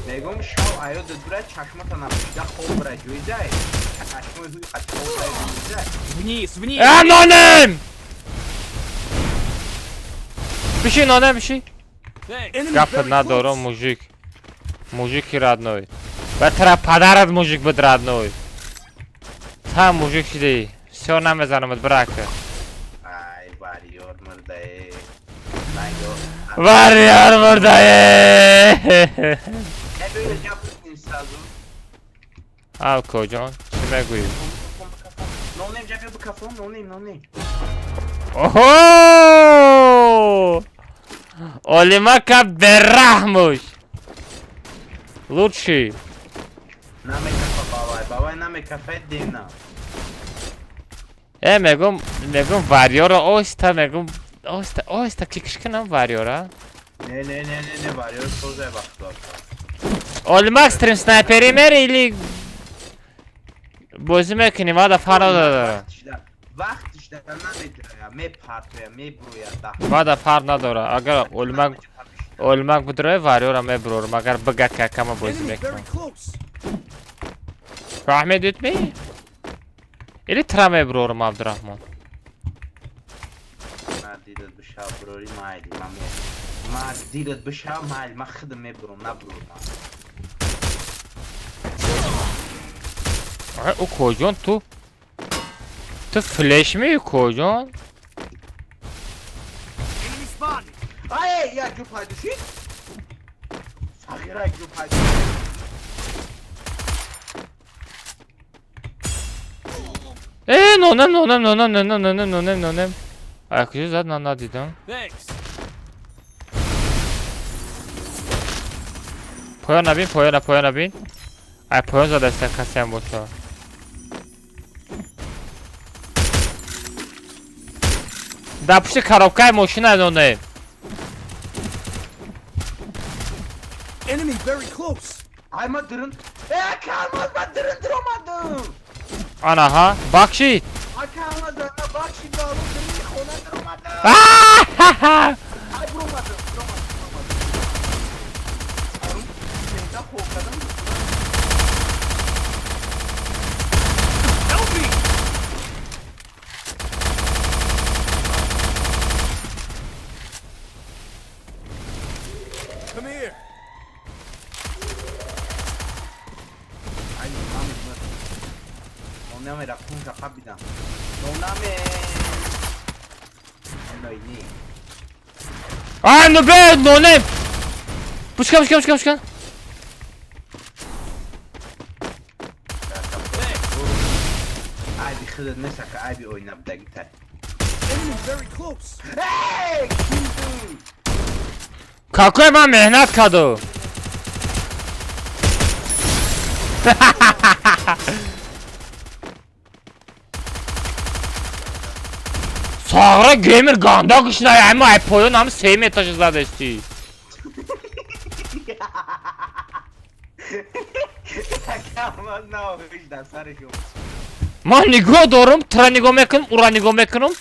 Мегӯм, шав аёда дура чашмата напӯшида хоб бирай ҷоиза? Чашмои ҳуи қати хоб бирай ҷоиза? Вниз, вниз! Э, нонем! Биши, нонем, биши. Thanks. Enemy Гапат very надорам, close. мужик. Мужики родной. Ба тара падарат мужик буд, родной. Та мужик шидӣ. Всё, намезанамат, брака. Ай, варёр мурдае. Найго. Варёр мурдае. Э, ҷаб кунем сразу. Алко ҷон, чӣ мегӯӣ? Нонем, ҷаб ё бикафон, нонем, нонем. Оҳо! Олимака бераҳмуш. Лучший. Намекафа бавай, бавай намекафа дена. Э, мегум, мегум варёро оҳиста, мегум, оҳиста, оҳиста кикш кунам варёра. Не, не, не, не, не, варёр созай вақт. Олимак, стрим снайпери мери или бозӣ мекунӣ? Вада фарқ надора. Вақт шида намедроя, мепартоя, мебурӯя да. Вада фарқ надора. Агар Олимак, Олимак бидроя, варёра мебурорам. Агар бига ки акама бозӣ Enemy мекунам. very close. Фаҳмидед ми? Или тра мебурорам, Абдураҳмон. Ма дидат бишав бурори майли, ма ме. Ма дидат бишав майли, ма хидм мебурам, набурам. Ой, укоҷон, ту флеш ми, укоҷон? Enemy spotted. Ай, я ҷо пайдо шид? Сағира ҷо пайдо шид. Э, нонем, нонем, нонем, нонем, нонем, нонем, нонем. Ай, куҷо зад, ман надидам. Thanks. Поён набин, поёна, поён набин. Ай, поён задаста касеам боша. Дар пушти коробкаи мошина, нонем. Enemy very close. Ай, ма дирин. Э, калмаз, ма дирин диромадам. Анаҳа, бахшид. Ака Алмаз, ма бахшид, балу дирини хона диромадам. Ай, буромадам, буромадам, буромадам. Арум, мента хоб кардам. Come here. Ай, мами, нонаме рафтун қабидам. Нонаме. Найни. А, ну бе, нонем! Пускай, пускай, пускай, пускай. Айби худат несака, айби ойна будагитай. Enemy very close. Эй, кинду! Какой ман меҳнат каду? Сағра геймер ганда гушнай, ама ай поён ам сеюм этажа задести. Ака, ман наохиш дар сари шумо. Ман нигоҳ дорум, тра нигоҳ мекунам, ура нигоҳ мекунам.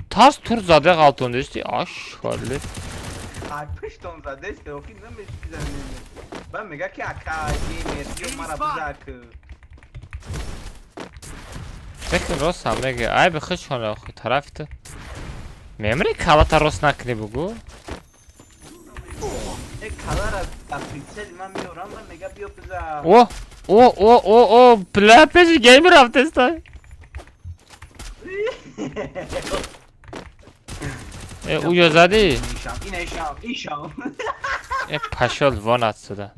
Таз тур зада ғалтондести. Ашхали. Ай пуштон задести, охи намешизанем. Ба мега ки ака геймер, ё мара бизак. Фикр рост ҳам мега. Ай бихи шона охи тарафи ту. Мемри калата рост накунӣ бугу. Э, калара дар прицел ман меорам ва мега биё биза. О, о, о, о, о, бля, пеши геймер рафтеста. Э, уё задӣ? Ишам, ина ишам, ишам. Э, пошёл вон отсюда.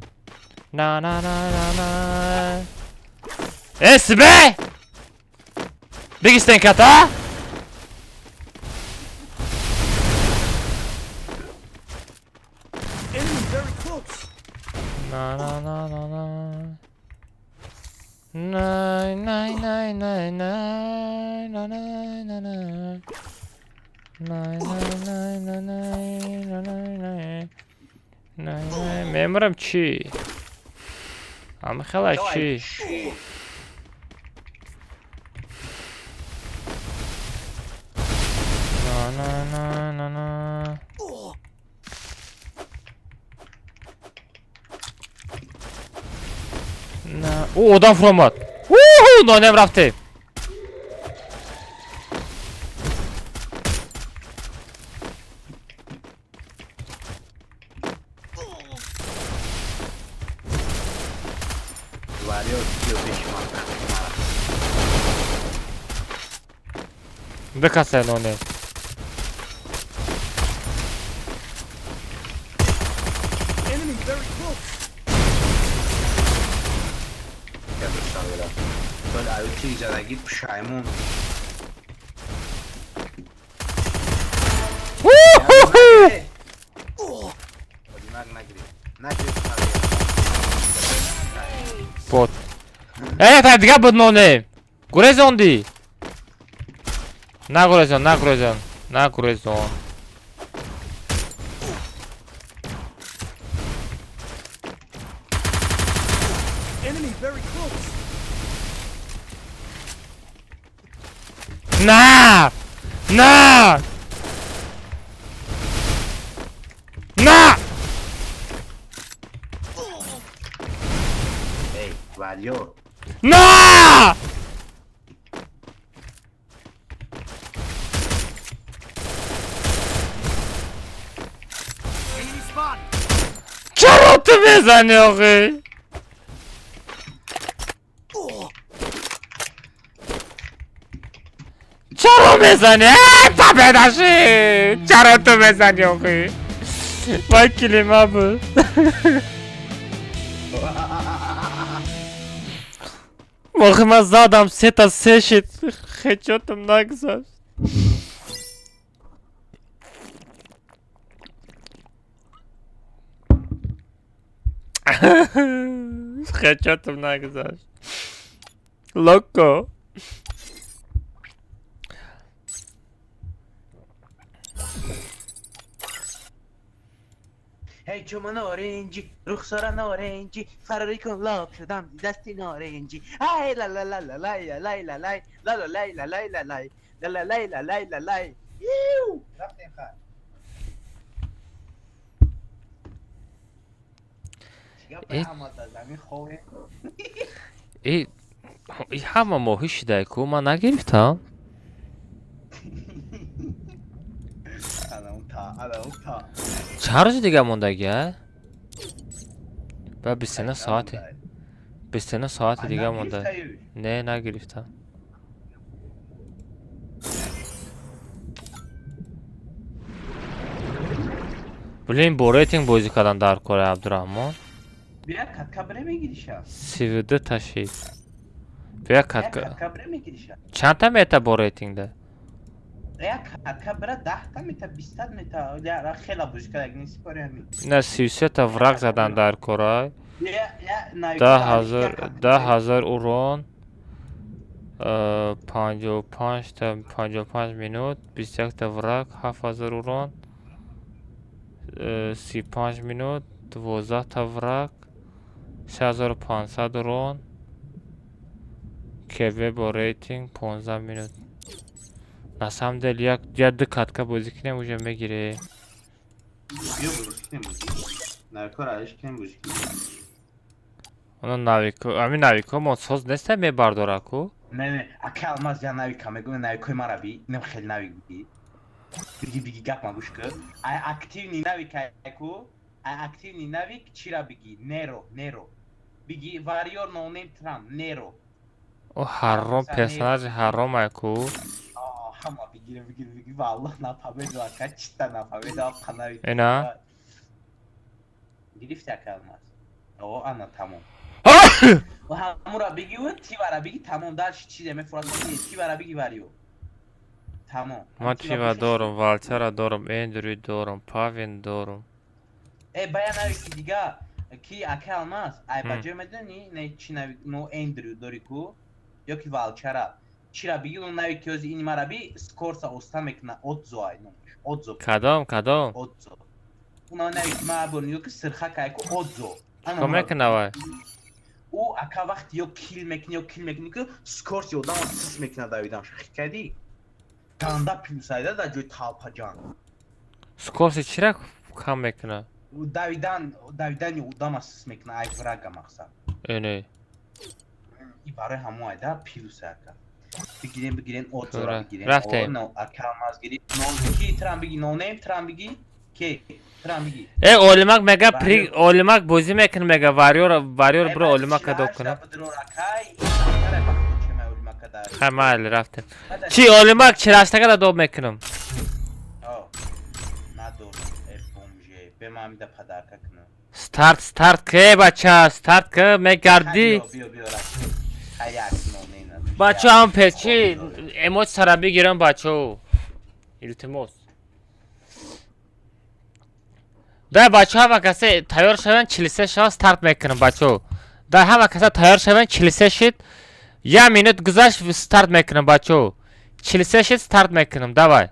На на на на на. Э, себе! Беги стенката! Enemy very close. На на на на на. Най най най най най на най на най. Най най най на най на най най. Най най мемрам чӣ? Ам хела чӣ? На на на на на. На. О, одам фуромад. Уху, нонем рафтем. Варио биё пеши ман, мара. Бикаса нонем. Enemy very close. Я дошавера. Сол аю тир задаги пушаймон. Уху! Наг нагри. Нагри. Бот. Э, та дига буд нонем. Гурезонди. Нагурезон, нагурезон, нагурезон. Enemy very close. На! На! На! Эй, Варио. На! Enemy spotted. Чаро ту мезанӣ охи? Чаро мезанӣ? Э, победаши! Чаро ту мезанӣ охи? Вай килима буд. Охи ман задам сета се шид. Хечотам нагзашт. Хечотам нагзашт. Локо. Эй, чума норинҷи, рухсора норинҷи, фарорӣ кун лок шудам дасти норинҷи. Ай ла ла ла ла лай ла лай ла лай ла ла лай ла лай ла лай ла ла лай ла лай ла лай. Иу! Рафтем хай. Э? Ҳама дар замин ховем. И ҳама моҳӣ шидай ку ман нагирифтам. Ана он та, ана он та. Чанд рӯзи дига мондагӣ а? Ба 29 соати. 29 соати дига монда. Не, нагирифтам. Блин, бо рейтинг бозӣ кардан дар кори Абдураҳмон. Бия катка бре мегириша. 32 ташид. Бия катка. Катка бре мегириша. Чандта мета бо рейтингда? Я катка бра 10 та мета, 20 та мета. Я хела бозӣ карда, неси пари ҳамин. На 33 та враг задан дар кора. 10,000 урон. 55 та 55 минут, 21 та враг, 7000 урон. 35 минут, 12 та враг, 6500 урон. КВ бо рейтинг 15 минут. На самом деле, я ду катка бозӣ кунем, уже мегире. Биё бозӣ кунем бозӣ. Навикора алиш кунем бозӣ кунем. Оно навико, ами навико мо соз неста мебардора ку? Не, не, ака Алмаз я навика мегӯям, навикои мара би, инам хеле навик би. Биги биги гап ма гӯш кун. Ай активный навик ку, ай активный навик чира биги? Неро, Неро. Биги вариор no name Трам, Неро. О ҳарром персонажи ҳарром ай ку? Ҳама бигирем, бигирем, бигирем. Валлоҳ нафаҳмедам ака, чита нафаҳмедам, қанавик. Ина? Гирифти ака Алмаз. О, ана тамом. Ва ҳамура бигиву тивара биги тамом, дальше чизе мефурад, тивара биги варио. Тамом. Ман тива дорум, валчара дорум, Эндрю дорум, Павин дорум. Э, бая навики дига, ки ака Алмаз, ай ба ҷой медони, не чи навик, но Эндрю дори ку, ё ки валчара. Чира биги, он навики ози ини мара би, скорса оста мекна, Отзо ай номаш, Отзо. Кадом, кадом? Отзо. Уна навики ма бор ё ки сирхак ай ку Отзо. Чико мекна вай? Ӯ ака вақти ё кил мекни, ё кил мекни ку скорси одама сис мекна давидан. Хит кардӣ? Ганда плюс айда дар ҷои талпаҷан. Скорси чира кам мекна? Давидан, давидани одама сис мекна, ай врага мақсад. Э, не. И барои ҳамо айда плюс ака. Бигирем, бигирем, Отзора бигирем. Рафтем. Ака Алмаз гирифт. Ки трам биги, no name трам биги? Ки трам биги? Э, Олимак мега при Олимак бозӣ мекунад, мега вариор, вариор бро Олимак адо кунад. Хай майли рафтем. Чи Олимак чираштага да доб мекунам. Надор, э бомже, бе ман мида подарка кунам. Старт, старт ке бача, старт ке мегардӣ. Биё, биё, рафтем. Хай як no name надор. Бача ҳам печи эмоцияра бигирам бачо. Илтимос. Да бачо ҳама касе тайёр шаванд, 43 шава старт мекунам бачо. Да ҳама каса тайёр шаванд, 43 шид. Я минут гузашт старт мекунам бачо. 43 шид старт мекунам, давай.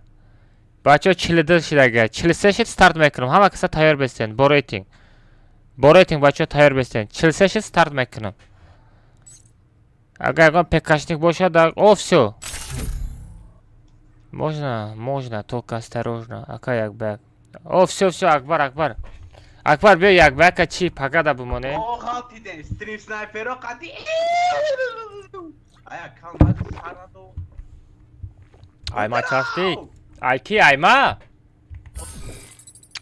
Бачо 42 шид ага. 43 шид старт мекунам. Ҳама каса тайёр бестен, бо рейтинг. Бо рейтинг бачо тайёр бестен. 43 шид старт мекунам. Агар ягон пекашник бошад, о всё. Можно, можно, только осторожно. Ака як ба як. О, всё, всё, Акбар, Акбар. Акбар, биё як ба яка чи пагада бимонем. О, ғалтидем, стрим снайперо қати. Ай, ака Алмаз сарадо. Ай, ма часпид. Ай ки, ай ма?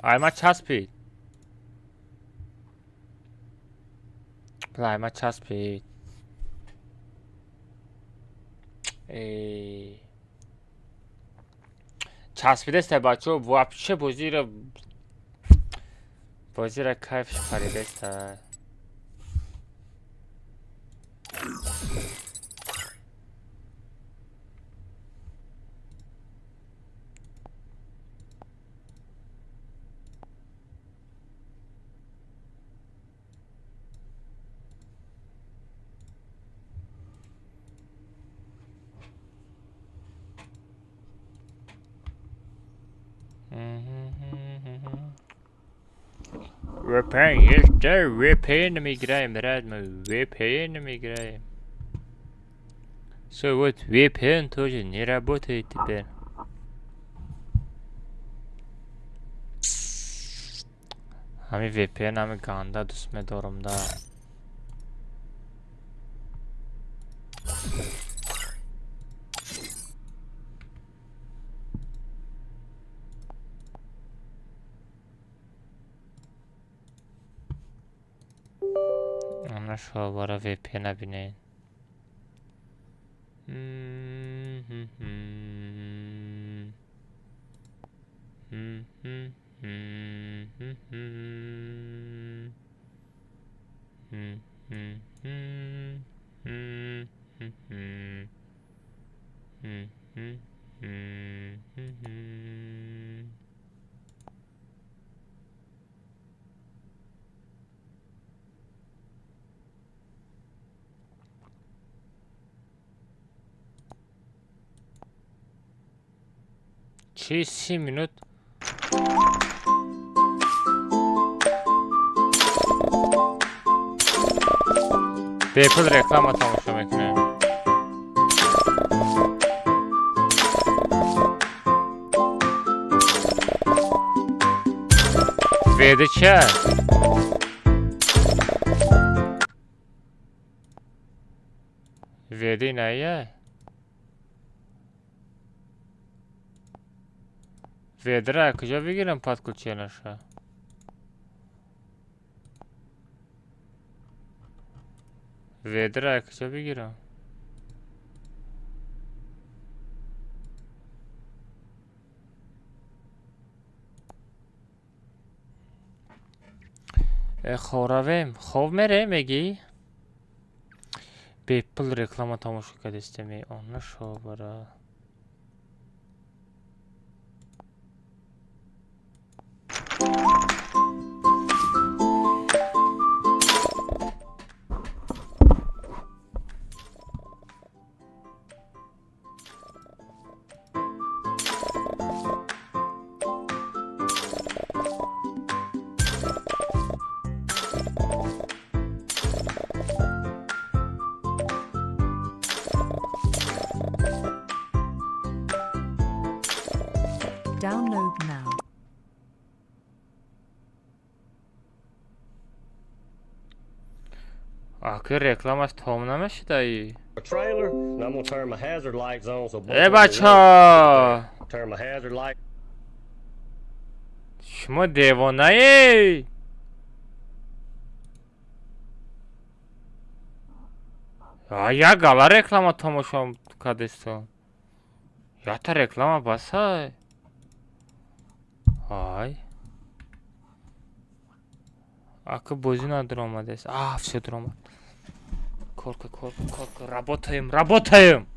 Ай ма часпид. Бла, ай ма часпид. Эй. Часпидеста бачо, вообще бозиро бозиро кайф паридеста. VPN есть, да, VPN играем, родной, VPN играем. Все, вот VPN тоже не работает теперь. Ами VPN ами ганда дӯст медорам, да. Она шо бара VPN бинен. Чӣ 30 минут? Бепул реклама тамошо мекунем. Веди ча? Веди ная? Ведра куҷо бигирам подключенаша? Ведра куҷо бигирам? Хоб равем, хоб мерем мегӣ? Бепул реклама тамошо кардистем. Она шо бара. Download now. Аки рекламаш том намешидаи. A trailer, and I'm gonna turn my hazard lights on so both Э of you бача! know. Turn my hazard light. Шумо девонаи? А як гала реклама тамошо кардистон. Якта реклама басай. Ай. Ака бозӣ надаромадест. А, всё даромад. Корка, корка, корка. Работаем, работаем!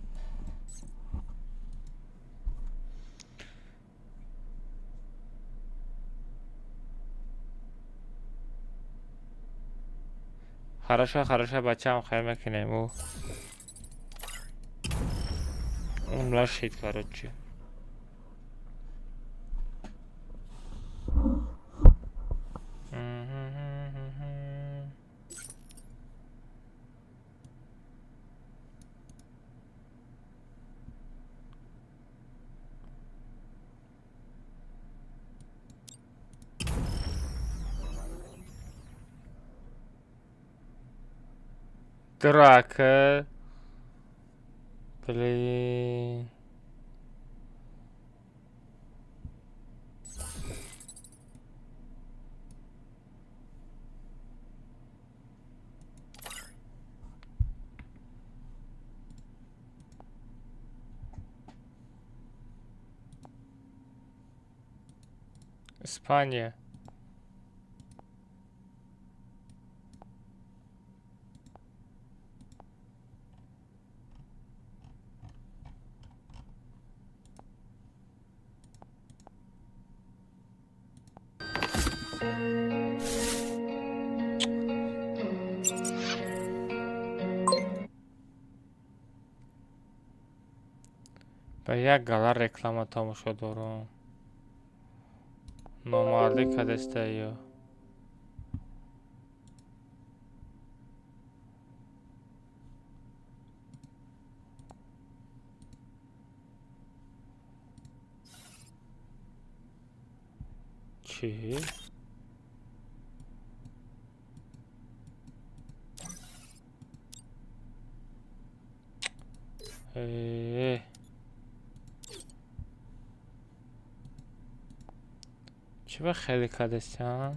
Хорошо, хорошо, бачаам хайр мекунем. Ӯ. Умлашид, короче. Драка. Блин. Испания. Ба як гала реклама тамошо дорам. Номардӣ кадестаё. Чӣ? Э. Чӣ ба хеле кадестиан?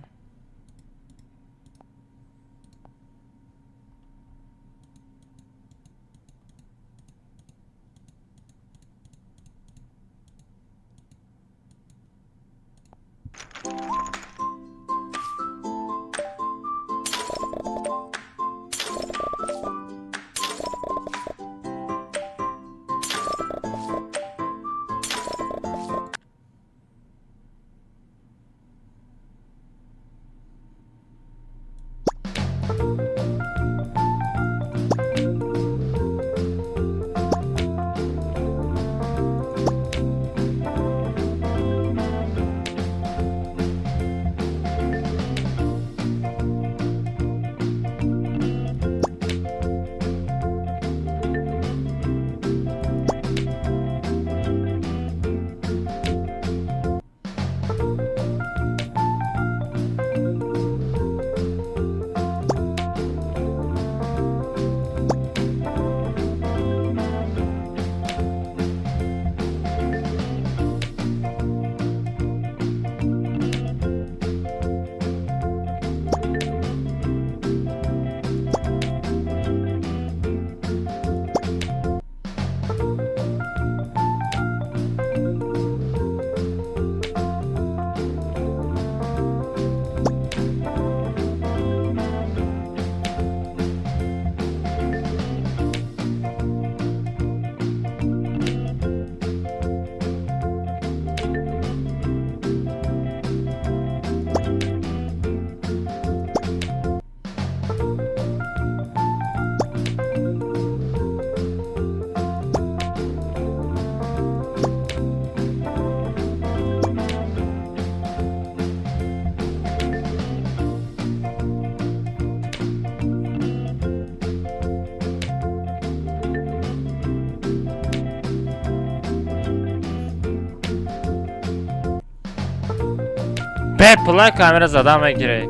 Бепула камера зада мегирӣ.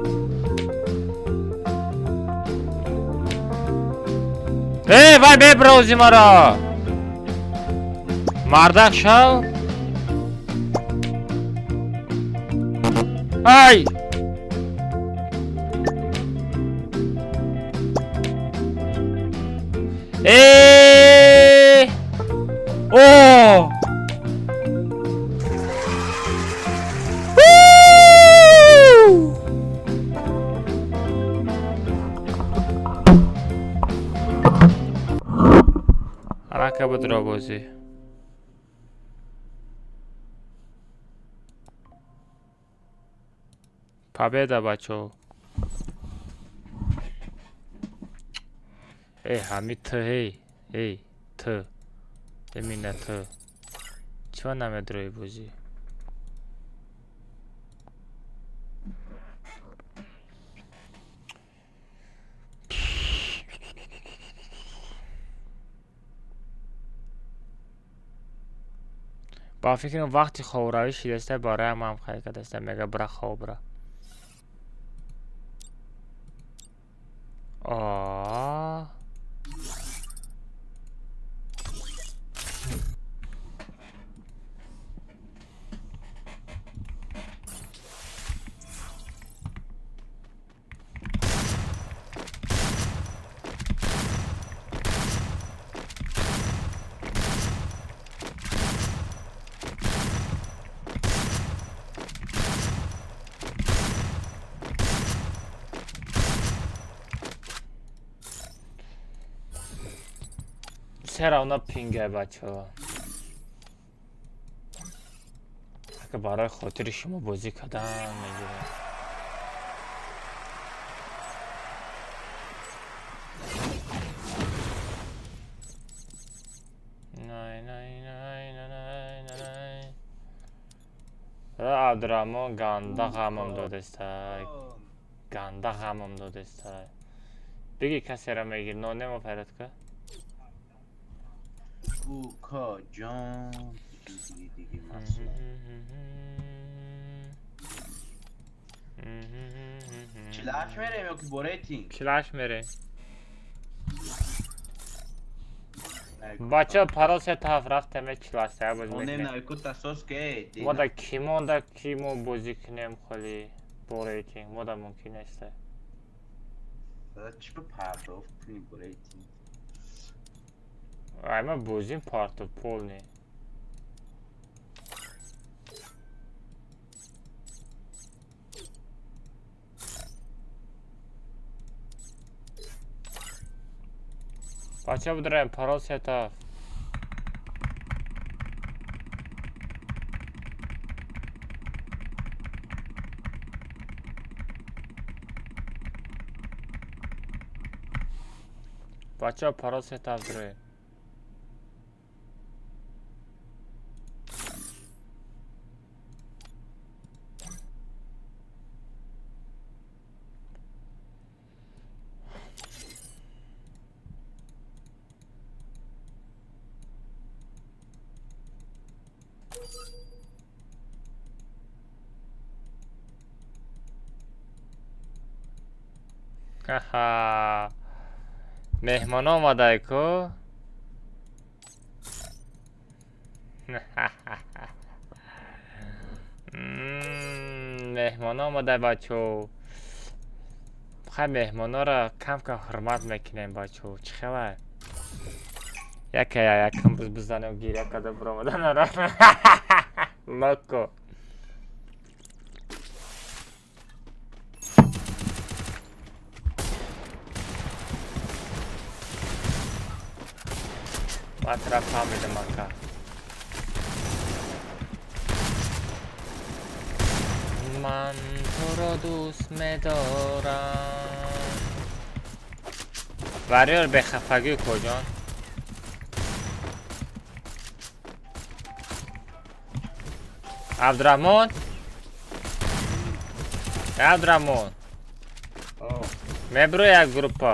Э, вай бебрози маро! Мардак шав? Ай! Э! О! Арака буд робозӣ. Победа, бачо. Эй, ҳами т, эй, эй, т. Имина т. Чима намедрои бозӣ? Ба фикрам вақти хобравӣ шидаста, бароям ҳам хай кадаста, мега бира хоб бира. Аа. Все равно пинга, бачаҳо. Ака барои хотири шумо бозӣ кардан мегирам. Най, най, най, най, най, най. Абдураҳмон ганда ғамам додестай. Ганда ғамам додестай. Биги касеро мегир, нонемо пайрат ка? اوکا جان دیگه دیگه مسئول. 48 мерем ё ки бо рейтинг? 48 мерем. Бача парол се тараф рафтем, 48 я боз Онем мекунем. навику тасос ке. Мо да ки монда ки мо бозӣ кунем холи бо рейтинг, мо да мумкин нест. Чӣ ба пардохт кунем бо рейтинг? Ай ма бозим парту полный. Бача будраем парол се тараф. Бача парол се тараф дроем. Ха-ха. Меҳмон омадай ку? Меҳмон омадай, бачо. Хай меҳмонора кам-кам ҳурмат мекунем, бачо. Чӣ хелай? Яка якам буз бизанем гиря карда биромаданара. Локо. Ман тараф фаҳмидам ака. Ман туро дӯст медорам. Вариёр бехафагӣ куҷон? Абдураҳмон? Абдураҳмон. Мебро як группа.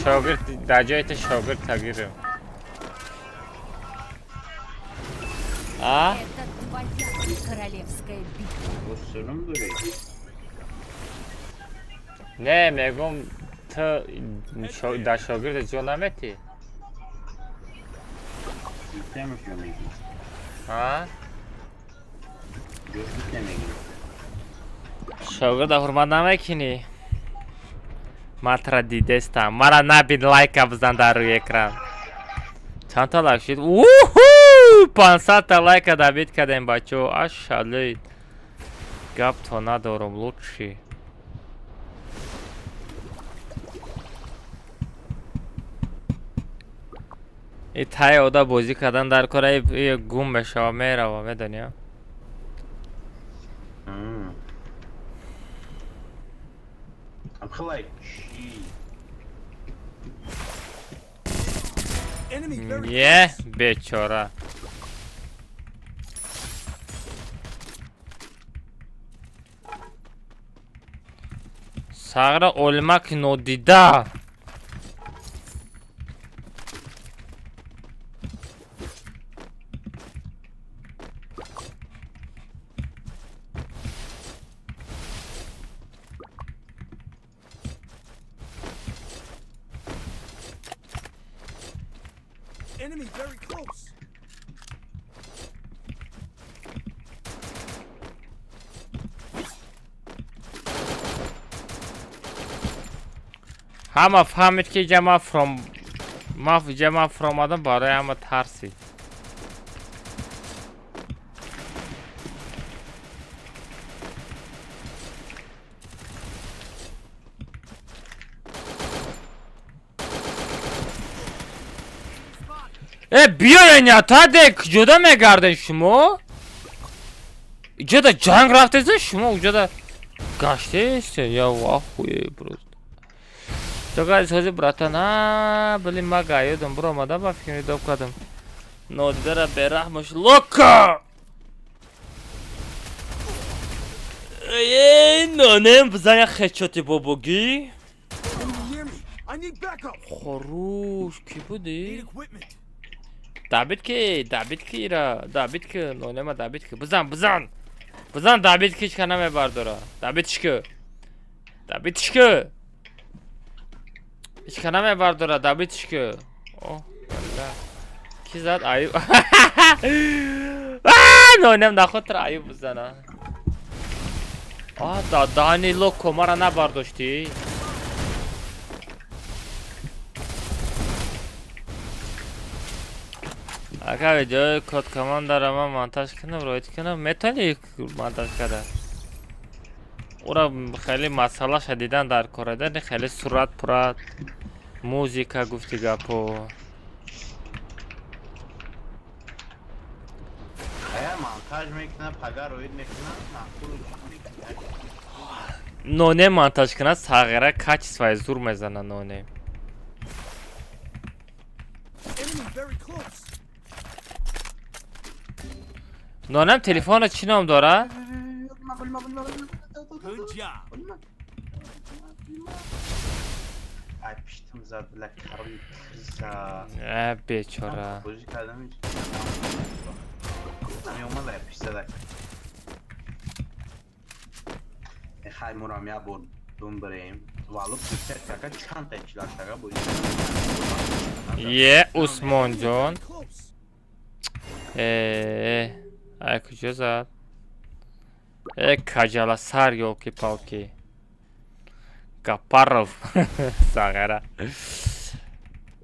Шогирд дар ҷои ту шогирд тагирем. А? Это твоя Королевская битва. Не, мегум ту дар шогирд ҷо наметӣ? Шогирда ҳурмат намекунӣ? Ман тура дидестам. Мара набин, лайка бизан дар рӯи экран. Чандта лайк шуд? Уху! 500-та лайка добить кардем, бачо. Ашалей. Гап то надорум, лучший. И тай ода бозӣ кардан дар кора и гум мешава, мерава, медонӣ? Е, бечора. Сағра олмак нодида. Enemy very close. Ҳама фаҳмид ки ҷама фром ма ҷама фромадам барои ҳама тарсид. Э, биёен ятаде, куҷода мегардед шумо? Иҷода ҷанг рафтеса шумо, уҷода гаштеста, я вахуе просто. Чакай сози братан, а, блин, ма гаёдам, буромадам, ба фикри доб кардам. Нодидара бераҳмаш лока! Эй, нонем бизан як хечоти бобогӣ. Хорош, ки буди? Добить ки, добить ки ира, добить ки, нонема добить ки. Бизан, бизан! Бизан добить ки, ҳеч ка намебардора. Добитиш ки. Добитиш ки. Ҳеч ка намебардора, добитиш ки. О, бля. Ки зад? Аюб. Нонем нахотра Аюб бизана. А, да, дани локо, мара набардоштӣ. Ака видеои код командара ман монтаж кунам, роит кунам, метавонӣ монтаж карда? Ура хеле масъалаша дидан дар кора, дани хеле сурат пурат, музика гуфти гапо. Ноне монтаж кунад, сағира качествои зур мезана ноне. Нонам телефона чӣ ном дорад? Э, бечора. Е, Усмонҷон. Э, ай куҷо зад? Э, каҷала сар, ёлки-палки. Гапаров. Сағара.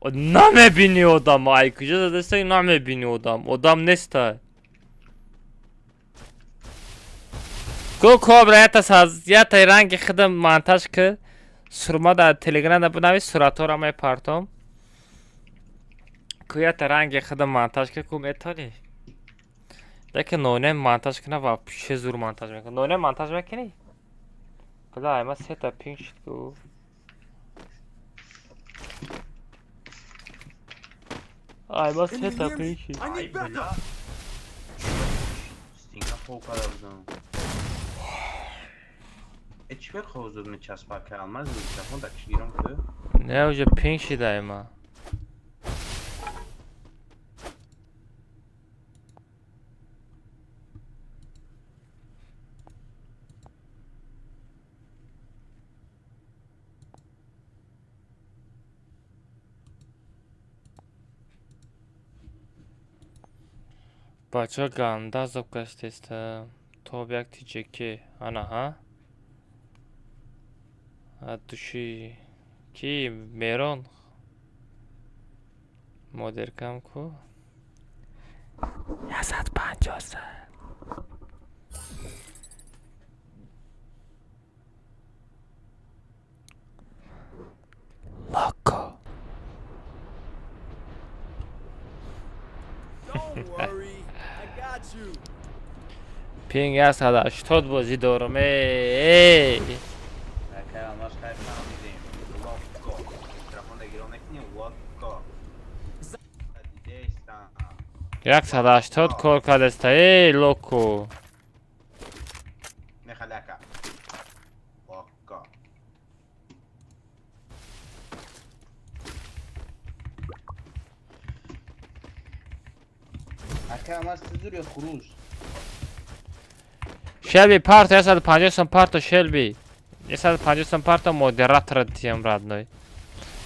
Намебини одам, ай куҷо задаста, намебини одам. Одам неста. Ку кобра ята саз, ята ранги худам монтаж ки сурма дар телеграм да бинавис, суратҳоро мепартом. Ку ята ранги худам монтаж ки ку метавонӣ? Лекин ноне монтаж кунад ва чӣ зур монтаж мекунад. Ноне монтаж мекунӣ? Бля, ай ма сета пинг шуд ку. Ай ма сета пинг шуд. Не, уже пинг шид ай ма. Бача ганда азоб кашидеста. Топ як тиҷеке. Ана ҳа? Души ки Мерон модеркам ку 150 сом. Локо. Don't worry, I got you. Пинг 180 бозӣ дорам. Эй! Ака, маш кайф фаҳмидем. Локо. Микрофон дагиро накунем, локо. Дидестан. 180 кор кардаста. Эй, локо. Мехали ака. Локо. Ака, маш ту ё хуруш? Шелби парто 150 сом парто Шелби. 150 сом парто модератора дием родной.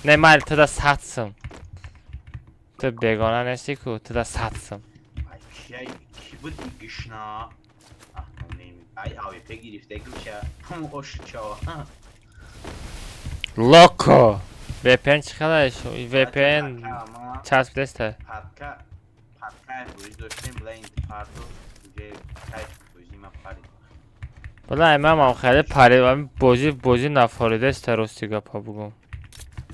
Не майли туда 100 сом. Ту бегона нести ку, туда 100 сом. Ай, кияй, ки буд гишна? Аҳ, неми. Ай, АВП гирифта гӯша. Ҳам ошчо. Локо. VPN чӣ хелаш? VPN часпидаста. Патка, патка бозӣ доштем, блайнд парто, уже кайф бозӣ ма парид. Бала ман хеле парид, бозӣ бозӣ нафоридаста рости гапа бугум.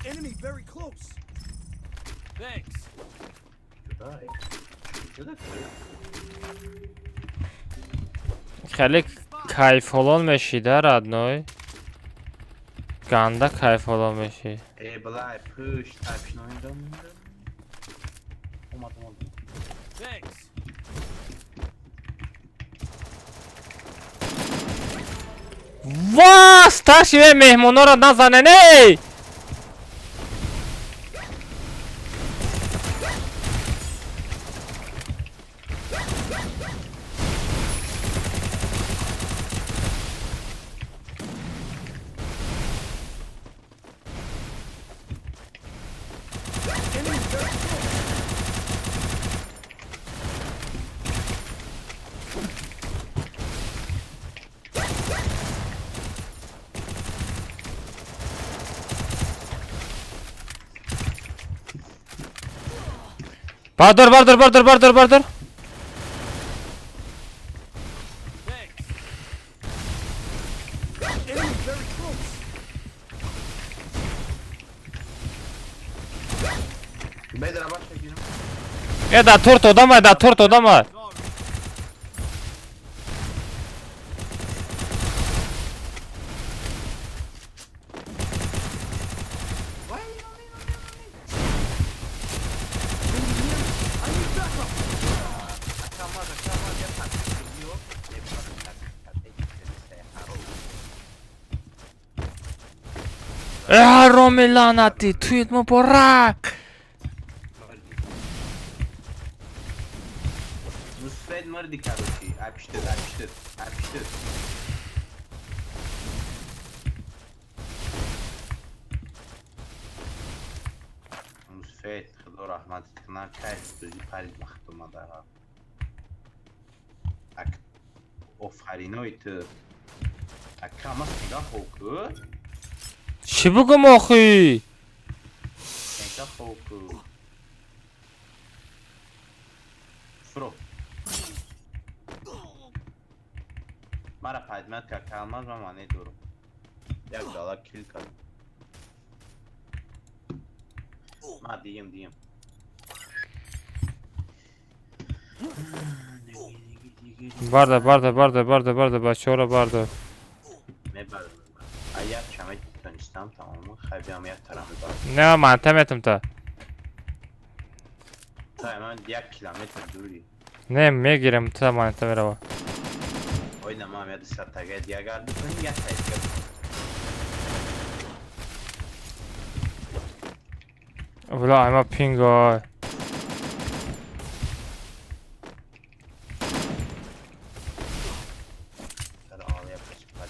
Enemy very close. Thanks. Ҷудай. Ҷуда Хеле кайфолон мешида родной. Ганда кайфолон меши. Э, блай, пушт, апшноидам. Омад, омад. Thanks. Ва, старший меҳмонҳоро назанен, эй! Enemy very close. Бардор, бардор, бардор, бардор, бардор. Thanks. Enemy very close. Бедра баша гирам. Э, да торт одама, да торт одама. Sorry. I need backup. Ака, маз, ака, маз, я патка гиро. Э, патка, патка, патка. Э, ҳароми лаънатӣ, туит муборак. Мусфед мурди, короче. Апиштед, апиштед, апиштед. Мусфед, худо раҳматит кунад, кайф бозӣ парид вақт омада. Ак, офаринои ту. Ака, мас нигоҳ ку. Чӣ бугум охи? Нигоҳ ку. Фро. Мара пайдмат кард, калмаз ман маъне дорам. Як дала кил кард. Ма дием, дием. Бардор, бардор, бардор, бардор, бардор, бачаҳоро бардор. Мебарам. А як чаме тонистам тамом, хайбиам як тараф мебарам. Не, ман таметам та. Та ман як километр дури. Не, мегирам та ман та мерава. Ой, на мам я десятага дигар бикунем, як тайка. Бла, ама пинго. Сара алия пас.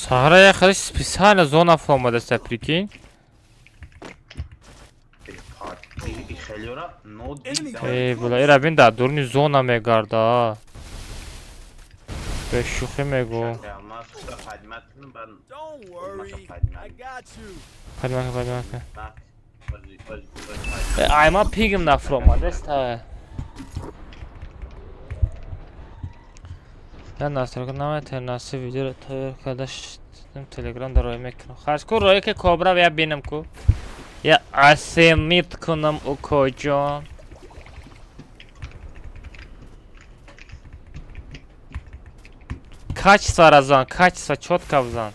Сахара я хеле специально зона фомадаста, прикинь. Эй, бла, ира бин да дурни зона мегарда. Бе шӯхӣ мегӯ. Падимака, падимака. Ай, ма пигм нафромадаста. Я настройка намета наси видео тайёр карда телеграм дар роя мекунам. Харҷ ку роя ки кобра я бинам ку. Я асемит кунам укоҷон. Качество разан, качество чётко взан.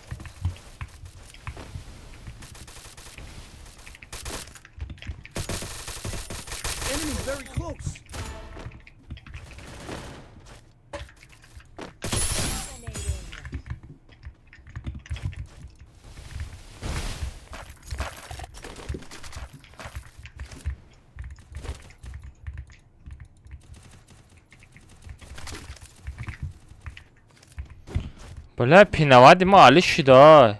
Enemy very close. Бля, пинавади ма али шида.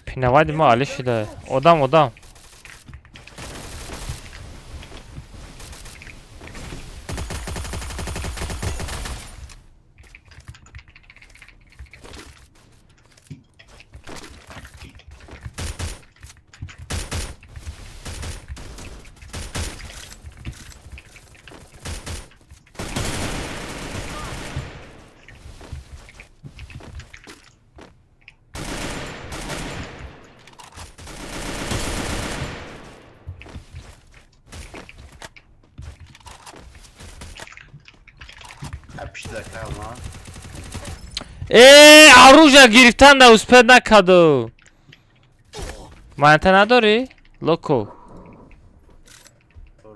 Пинавади ма али шида. Одам, одам. Э, оружие гирифтан да успел накаду. Манта надори? Локо.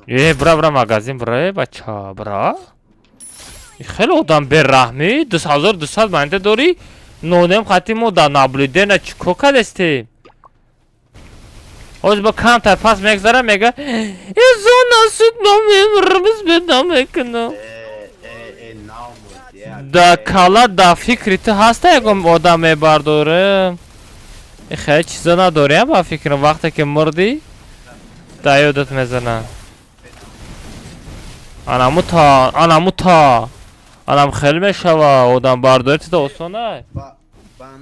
Э, бра бра магазин бра, бача, бра. Хеле одам бераҳмӣ, 2200 манта дори? Нонем хати мо да наблюдена чико кадестем? Ҳозир ба камтар пас мегзара мега, э зона суд номемрмз бедам мекунам. Да кала да фикри ту ҳаста ягон одам мебардорам. Хеле чизо надорем ба фикрам вақте ки мурдӣ да ёдат мезанам. Анаму та, анаму та. Анам хеле мешава одам бардори ту осон ай. Ба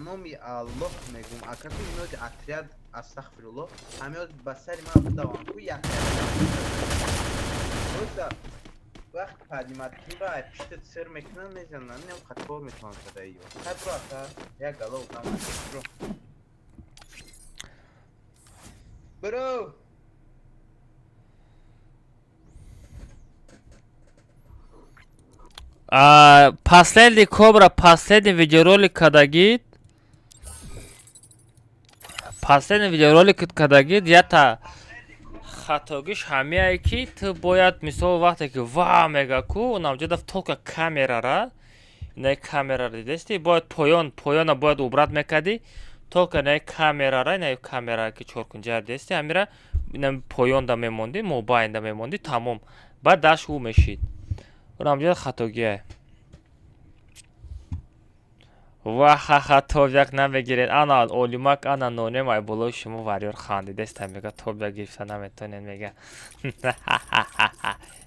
номи Аллоҳ мегум, ака ту ино отряд астағфируллоҳ, ҳамёд ба сари ман будавам ку як. Вақт падиматки ба пишта сир мекунам мезанам, нем хатор метавонам када ё. Хай бро ака, як гало одам бро. Бро. Последний кобра, последний видеоролик кадагид. Последний видеоролик кадагид, ята хатогиш ҳамеае ки ту бояд мисол вақте ки ва мега ку намҷода только камерара, не камерара дидести, бояд поён, поёна бояд убрат мекарди, только не камерара, не камера ки чоркунҷа дидести, ҳамира поёнда мемонди, мобайнда мемонди, тамом. Баъд даш ӯ мешид. Намҷода хатогие. Ва ха-ха тобяк намегиред. Ана олимак, ана нонем ай болои шумо варёр хандидеста мега тобяк гирифта наметонед мега.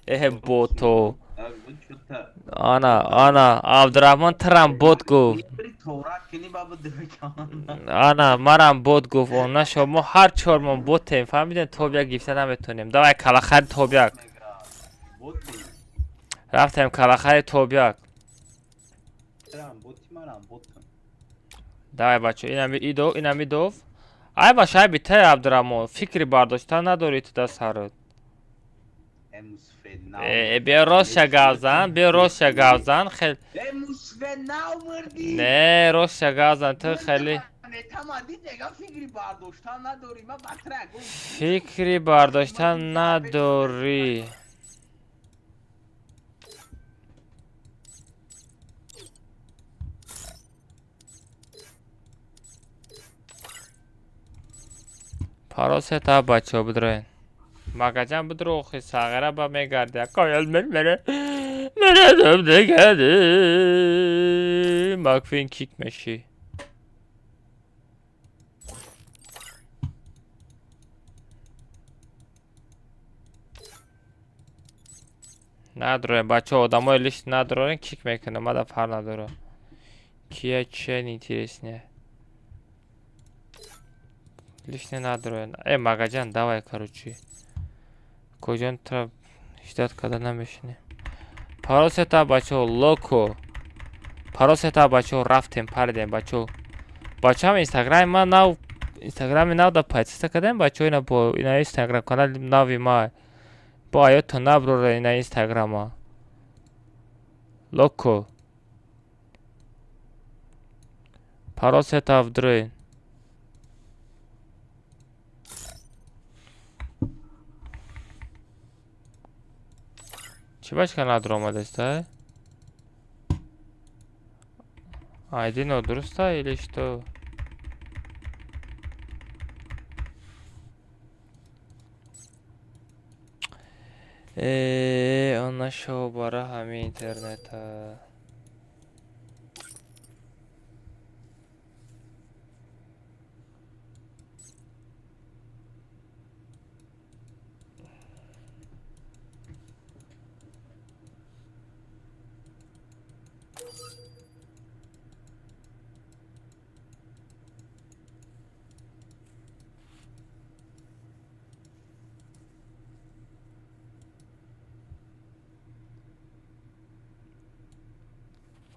Э бото. Ана, ана Абдурахмон трам бот гуфт. Ана марам бот гуфт. Она шумо ҳар чормон ботем, фаҳмидед? Тобяк гирифта наметонем. Давай калахари тобяк. Рафтем калахари тобяк. Давай бачо, инами идов, инами дов. Ай баша, ай битай Абдурахмон, фикри бардоштан надори ту да сарот. Э, биё ростша гавзан, биё ростша гавзан, хел. Не, ростша гавзан, ту хеле. Фикри бардоштан надори. Паросе та бачо бидроен. Магаҷан бидро охи сағира ба мегарди. Акоял мен мене. Макфин кик мешӣ. Надроем, бачаҳо, одамои лишт надроем, кик мекунам, мада фар надорам. Кия чия неинтересне. Лишне надроем. Э, магаҷан, давай, короче. Коҷон тра ждать карда намешинем. Паросета, бачаҳо, локо. Паросета, бачаҳо, рафтем, паридем, бачаҳо. Бачаҳам инстаграми ман нав, инстаграми нав да подписка кардем, бачаҳо, ина бо ина инстаграм канали нави ма. Бо аёто наброра ина инстаграма. Локо. Паросета вдрӯен. Чӣ бачка надро омадаста? Айди нодуруста или что? Э, он нашо бара ҳами интернета.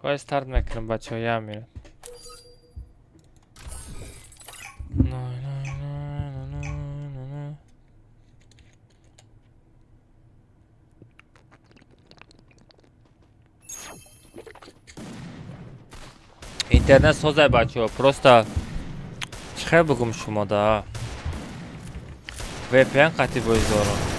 Ой, старт мекунам, бачаҳо, як минут. Интернет созай, бачаҳо, просто чӣ хел бигӯм шумо да? VPN қатъи боиз дорам.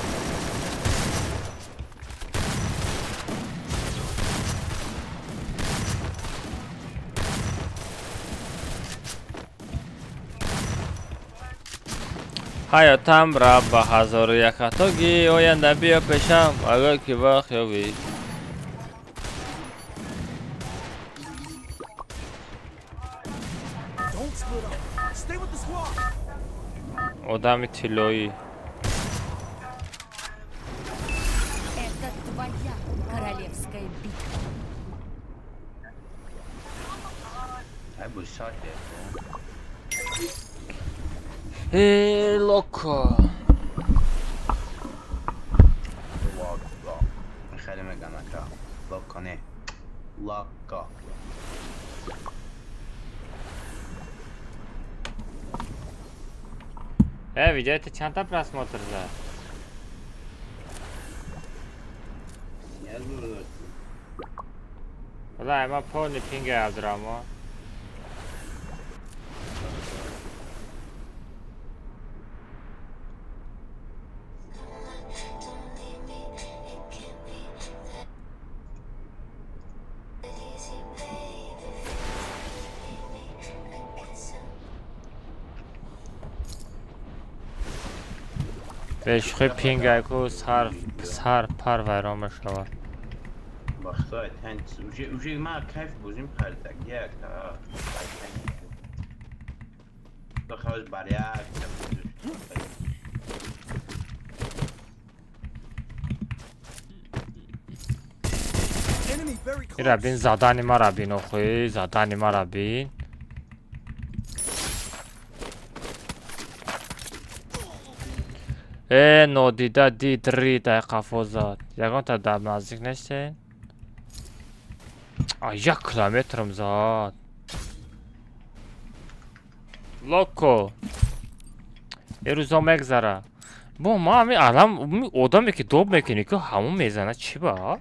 Ҳаётам ра ба ҳазору як хатогӣ, оянда биё пешам, агар ки вақт ёбӣ. Don't split up. Stay with the squad. Одами тиллоӣ. Это твоя королевская битва. Ай бушат. Э, локо. Локо. Хеле меган ака. Локо не. Локо. Э, видеои чандта просмотр зад? Валлаҳи, ман полный пинга Абдураҳмон. Бешухи пингайку сар сар пар вайрон мешавад. Бахтой тенс уже ма кайф бозим паритак як та. Бахоз баряк. Enemy very close. Ира бин задани мара бин охи, задани мара бин. Э, нодида дид рид ай қафо зад. Ягонта дар наздик нестен? А як километрам зад. Локо. Э рӯзо мегзара. Бо ма ҳами алам одаме ки доб мекунӣ ки ҳамон мезана чӣ ба?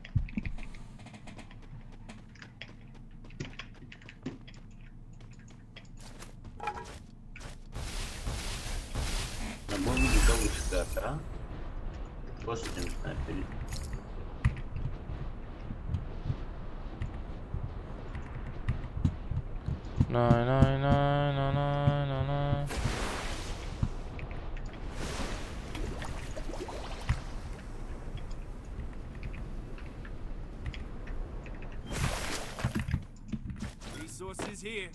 Най, най, най, най, най, най, най. Resources here.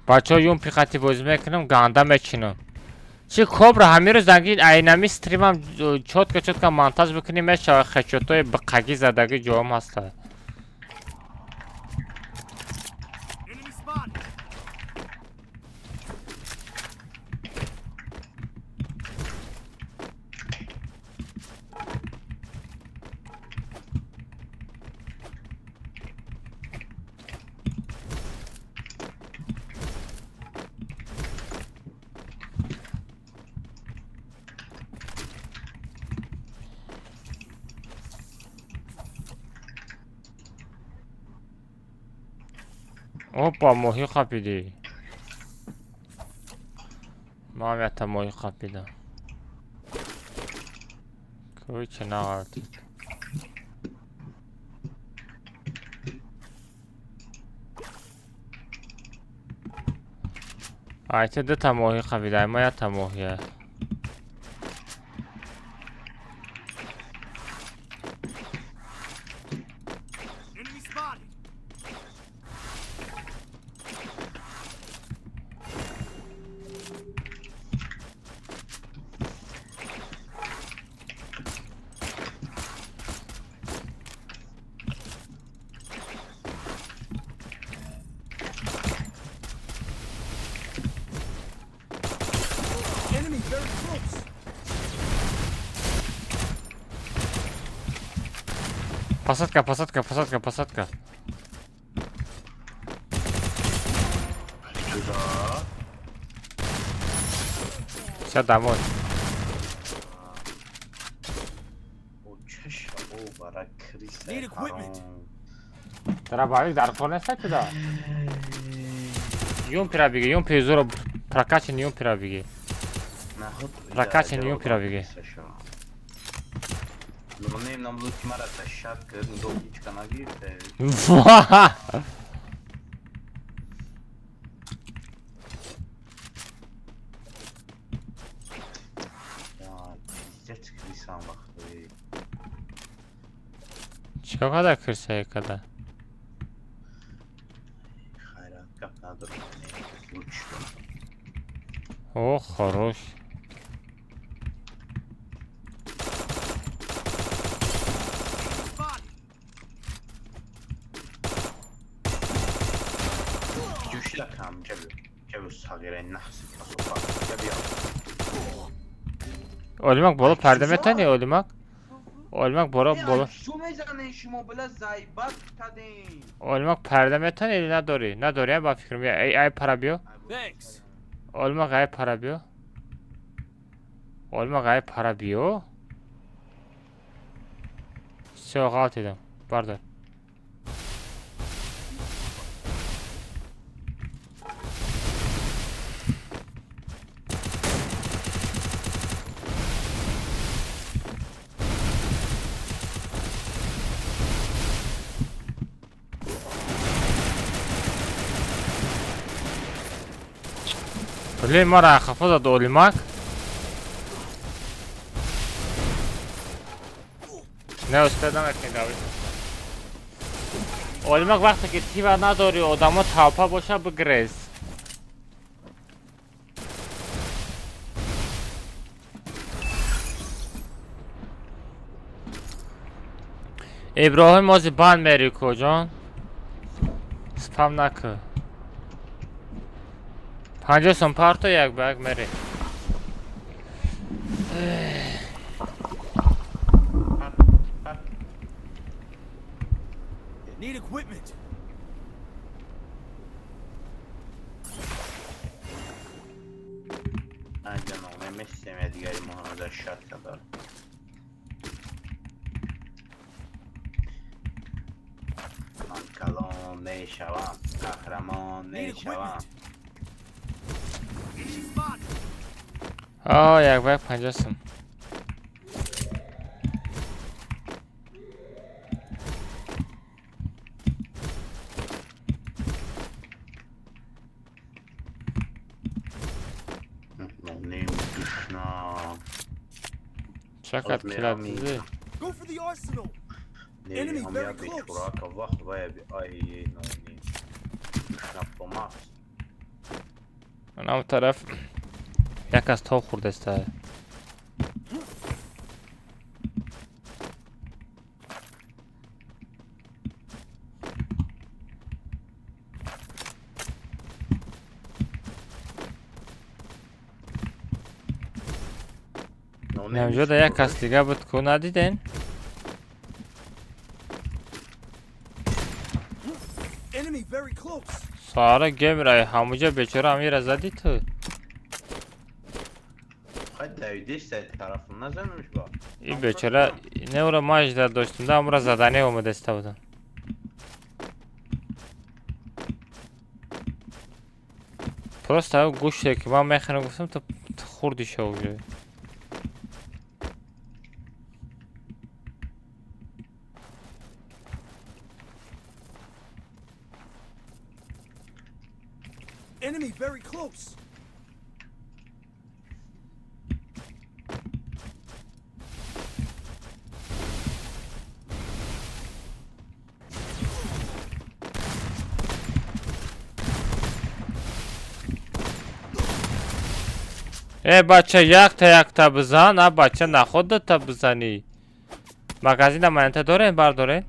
Бачаҳо юмпи хати бозӣ мекунам, ганда мечинам. Чи кобра ҳамин рӯз анги айнами стримам чётко чётко монтаж бикунем мешава хечотои биқагӣ задагӣ ҷоам ҳаста. Enemy spotted. Опа, моҳӣ қапидӣ. Ман якта моҳӣ қапидам. Кӯй чи нағалтид. Айта дута моҳӣ қапида, ай ма якта моҳия. Enemy spotted. Enemy very close. Посадка, посадка, посадка, посадка. Всё, домой. О, чаша, о, бара криса. Need equipment. Дробовик дар кор нест туда. Юмпира биги, юмпи зуро прокачан юмпира биги. Прокачан юмпира биги. Ну, нам лучше мара тащат, долгичка нагирте. Я, пиздец, крисам вахтуи. Чё када кирса када? Хайрат, как надо. Лучше. О, хорош. Spotted. Ҷӯшилакам, ҷабю. Ҷабю сағираи наҳси касофат. Ҷабю. Олимак боло парда метани, Олимак? Олимак боло боло. Чӯ мезанед шумо, била зайбат кадем. Олимак парда метани или надори? Надори, ба фикрам. Ай ай пара биё. Thanks. Олимак ай пара биё. Олимак ай пара биё. Всё, ғалтидам. Бардор. Блин, мара хафа зад Олимак. Не успеда мекунӣ давид. Олимак вақте ки тива надорӣ, одамо толпа боша бигрез. Иброҳим ози банд мери куҷон? Спам накун. 50 сом парто як ба як мери. Need equipment. Аҷаноме месем я дигари моҳро шарт кадар. Ман калон мешавам, қаҳрамон Need мешавам. equipment. Enemy spotted. А, як ба як 50 сом. Шакат киладизи. Go for the arsenal. Enemy very close. Нам тараф як аз тоб хӯрдаста. Намҷода як кас дига буд ку надиден? Сара гемрай ҳамуҷа бечора амира зади ту. И бечора неура мажда доштум да амра задане омадаста будам. Просто гӯште ки ман мехӯрам гуфтам ту хӯрдиша уже. Enemy very close. Э бача якта якта бизан, а бача наход дута бизанӣ. Магазина манта дорем бардорем?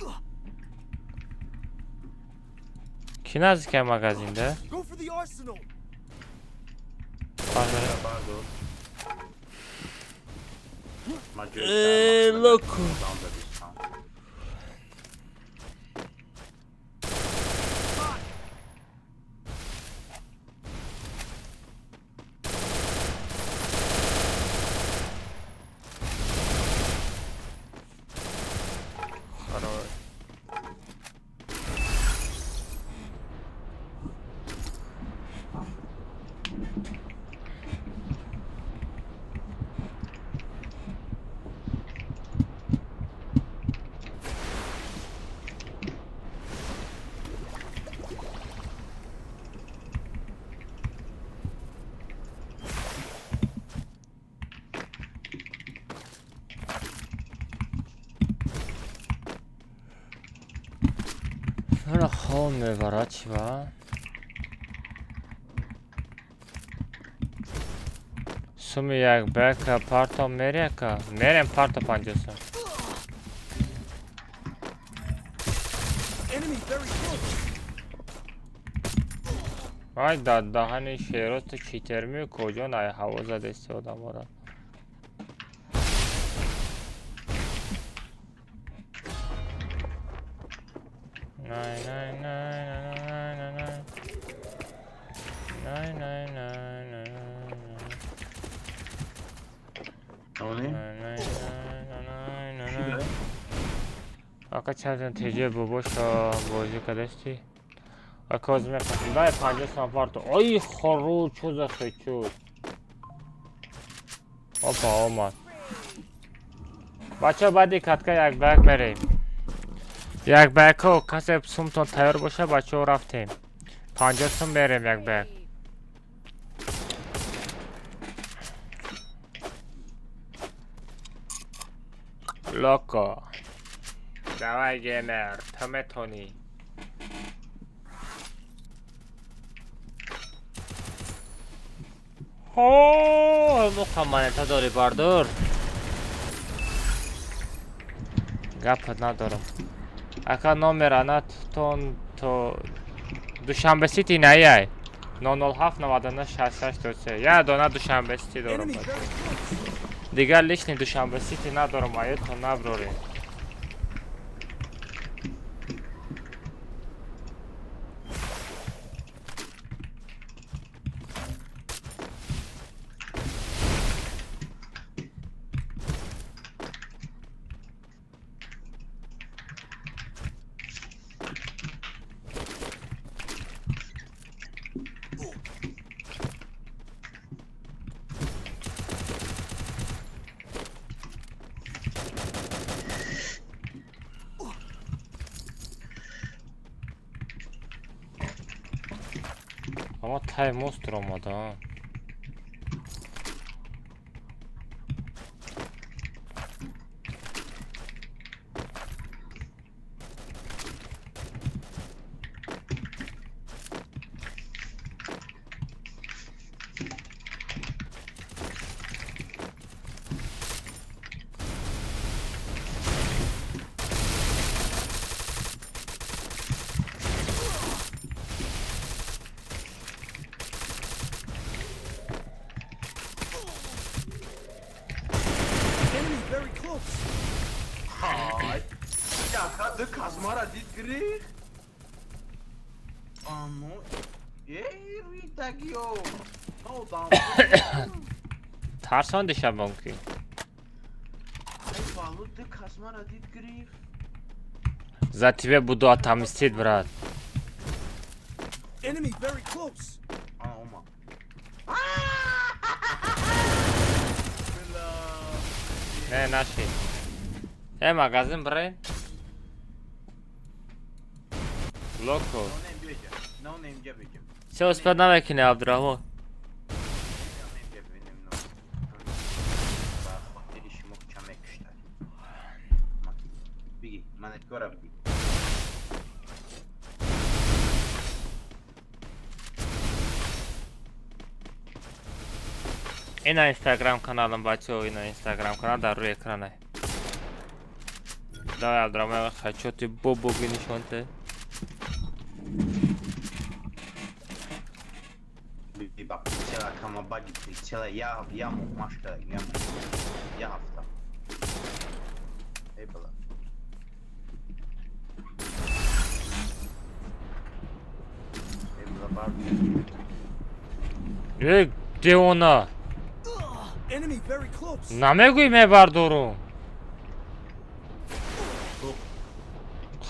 Ки наздика магазинда? Go for the arsenal. Э, локо. Хоб мебарад чӣ ба? Суми як бека парто меряка. Мерем парто 50 сум. Ай да даҳани шеро ту читерми куҷо най ҳаво задести одамора. Най най най най най най най най най най най най най най. Ака чарҷан теҷе бобоша бозӣ кардасти? Ака ҳозир мепартам. Дай 50 сом парто. Ой хору чӯ за хечу. Опа омад. Бачаҳо баъди катка як ба як мерем. Як ба якҳо касе сумтон тайёр боша бачаҳо рафтем. 50 сум мерем як ба як. Локо. Давай геймер, ту метонӣ. Ҳо, муқа монета дорӣ бардор. Гапат надорам. Ака номер анатон то Душанбе Сити наяй. 007 99 66 23. Я дона Душанбе Сити дорам. Дигар лишний Душанбе Сити надорам, аётон наброрем. Ама тай монстр омада. Ай. Яка ду казмара дид гирифт. Амо. Эй, ритагио. Одам. Тарсондиша мумкин. Ай, балу ду казмара дид гирифт. За тебе буду отомстить, брат. Enemy very close. Ана ома. Не, наши. Магазин брен. Локо. Все успел намекине, Абдурахмон. Ина Инстаграм каналам, бачо, ина Инстаграм канал дар рӯи экране. Давай, Абдурахмон, хочу ты бобо нишонте. Эй, девона. Намегӯй мебардорум.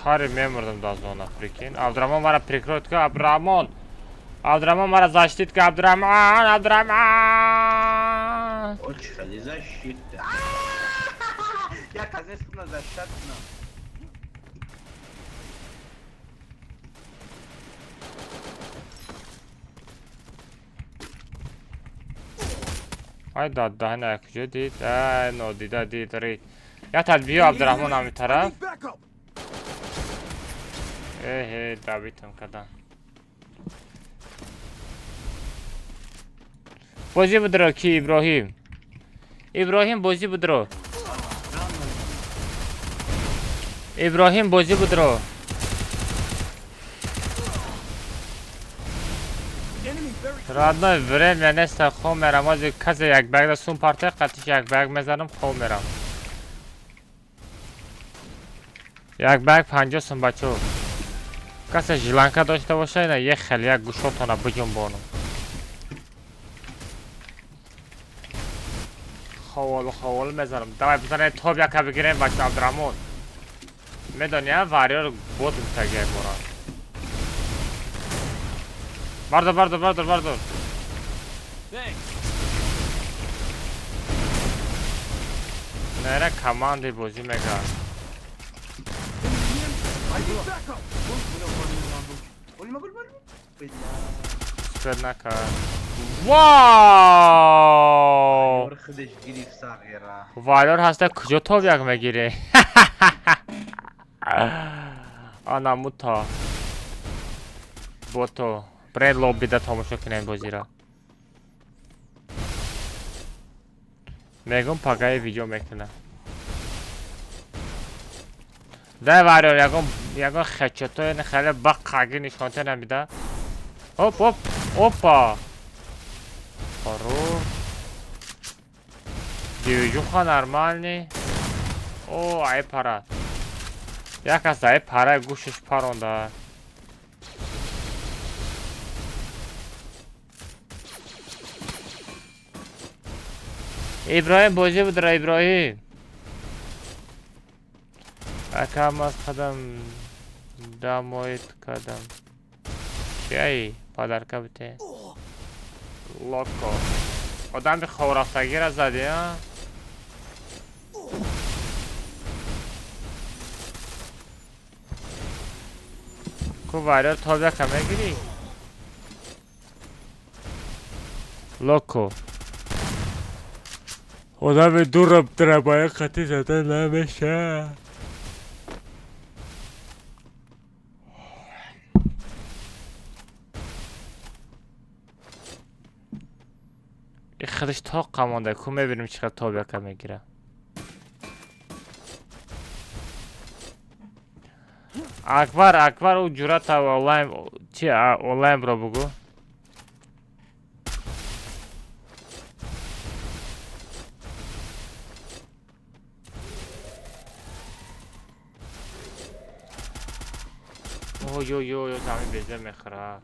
Хари мемурдам да зона, прикинь. Абдурамон мара прикроет ка, Абдурамон. Абдурамон мара защитит ка, Абдурамон, Абдурамон. Очень защита. Я казнец на защиту. Ай даддаҳна куҷо дид? Ай нодида дид рид. Ятад биё Абдураҳмон ҳами тараф. Эҳе, дабитам кадан. Бозӣ будро ки Иброҳим? Иброҳим бозӣ будро. Иброҳим бозӣ будро. Родной, время нест, хоб мерам. Ози касе як баг да сум парте, қатиш як баг мезанам, хоб мерам. Як баг 50 сум, бачо. Касе жиланка дошта боша, ина як хел як гӯшотона биҷунбонам. Ховолу ховолу мезанам. Давай бизанед топ яка бигирем, бачо Абдураҳмон. Медони, а вариёр бот гуфтаги як бора. Бардор, бардор, бардор, бардор. Нера команди бозӣ мега. Спер накард. Вау! Валёр ҳаста куҷо топ як мегирӣ? Ана мута. Бото. Бред лоббида тамошо кунем бозиро. Мегум пагаи видео мекунам. Дай вариор ягон хечото ин хеле баққаги нишонта намида. Оп оп опа. Хорош. Движуха нормальный. О, ай пара. Як аз ай пара гӯшаш паронда. Иброҳим бозӣ будра, Иброҳим. Акам аз қадам дамоид кардам. Чиай падарка бите. Локо. Одами ховрафтагира зади, а? Ку вариор топ яка мегирӣ? Локо. Одами дура драбая қати зада намеша. Худаш тоқ монда, ку мебинем чӣ қадр топ яка мегира. Акбар, Акбар, ӯ ҷуръата онлайн чи онлайн бро бугӯ. Ой-ой-ой, замин безе мехӯрад.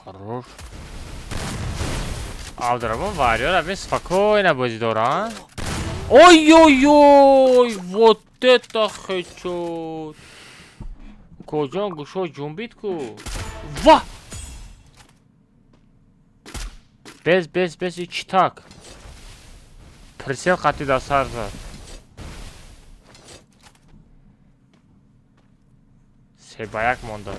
Хорош. Абдураҳмон варёра бин спокойно бозӣ доранд. Ой-ой-ой, вот это хедшот. Коҷон гӯшо ҷунбид ку. Ва! Без, без, без, и чӣ так? Прицел қатӣ дар сар зад. 3 ба 1 монда.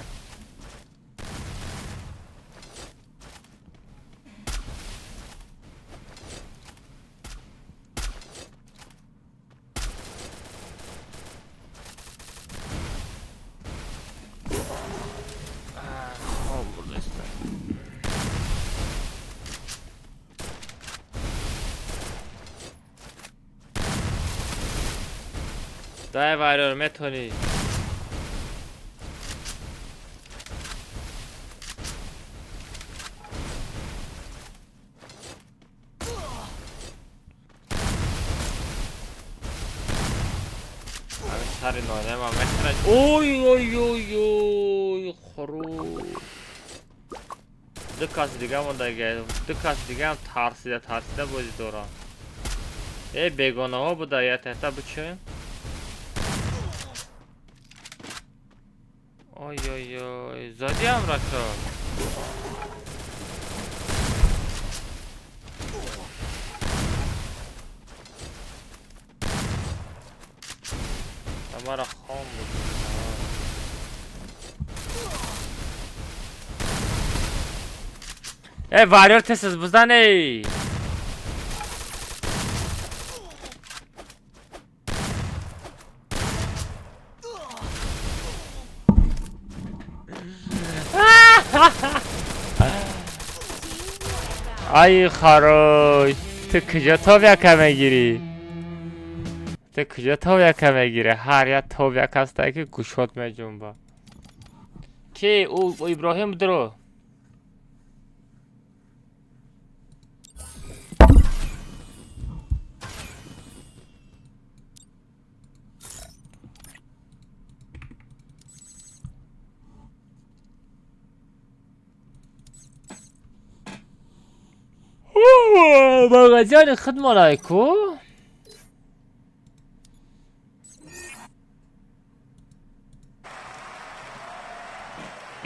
Хоб бурдаиста. Дай варёр метонӣ. ҳамин сари ноинама мехӯрад. Ой ой ой ой, хуруш. Ду кас дига монда, ду кас дигаам тарсида тарсида бозӣ доранд. Э, бегонаҳо буда, я тахта бичӯем. Ой ой ой, задиам рашо. Мара хом буд. Э, варёр тез бизан эй. Ай хорош. Ту куҷо тоб яка мегирӣ? Ту куҷо тоб яка мегирӣ? Ҳар як тоб як ҳастае ки гӯшот меҷунба. Ки ӯ Иброҳим дуро? Багаҷони худмонай ку?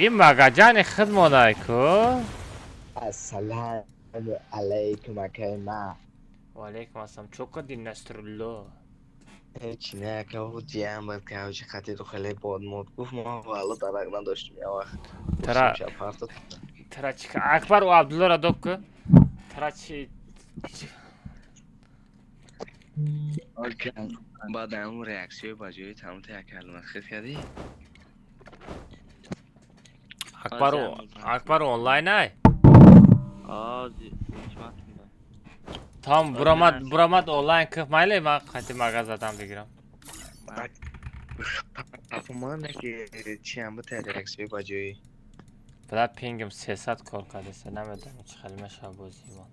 Ин магаҷани худмонай ку? Ассалому алайкум, акай ма. Ва алайкум ассалом. Чо кардӣ, Насрулло? Ҳеч не, ака, ҳуҷиям буд, ки ҳавҷи хати духеле бодмод гуфт, мо валло дарак надоштем я вақт. Тара тара чӣ Акбар ӯ Абдуллоро доб ку? Тара чӣ Баъд ҳамун реаксияи ба ҷои тамта як калима хит кардӣ? Акбар Акбар онлайн ай? Там бурамад бурамад онлайн ки майли ман қати магазадан бигирам. Афуманда ки чиам бута реаксияи ба ҷои. Бада пингим 300 кор кардеса, намедонам чӣ хел мешава бозимон.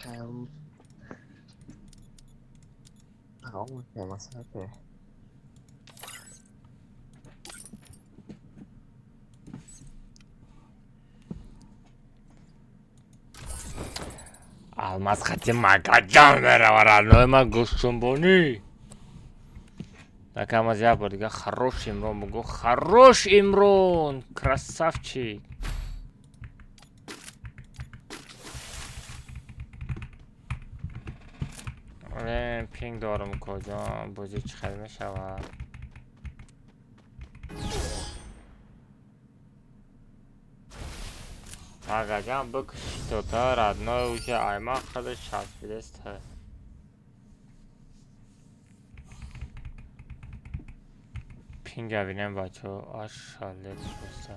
Хам. Масафе. Алмаз қати магаҷан мерава родной ма гӯшчунбонӣ. Накамаз як бор дига хорош Имрон бугӯ. Хорош Имрон, красавчик. Пинг дорам куҷо бозӣ чӣ хел мешавад? Магаҷан бикуши тота родной уже аймақ хеле часпидеста. Пинга бинем бачаҳо, ашалет просто.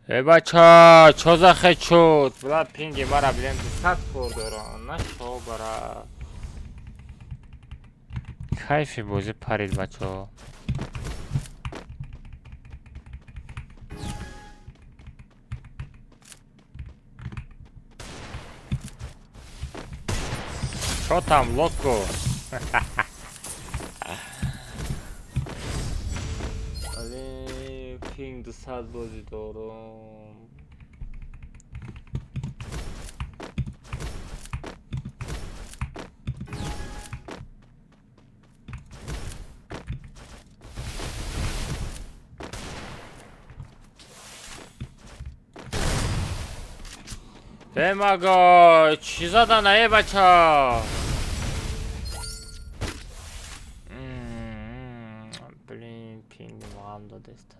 Э бача, чо захе шуд? Бла пинги мара бинем 200 кор дорам. На шо бара. Кайфи бозӣ парид бачаҳо. Чё там, локо? Блин, пинг 200 бозӣ дорум. Демаго, чӣ задан ае бача? Блин, пинг мағам додеста.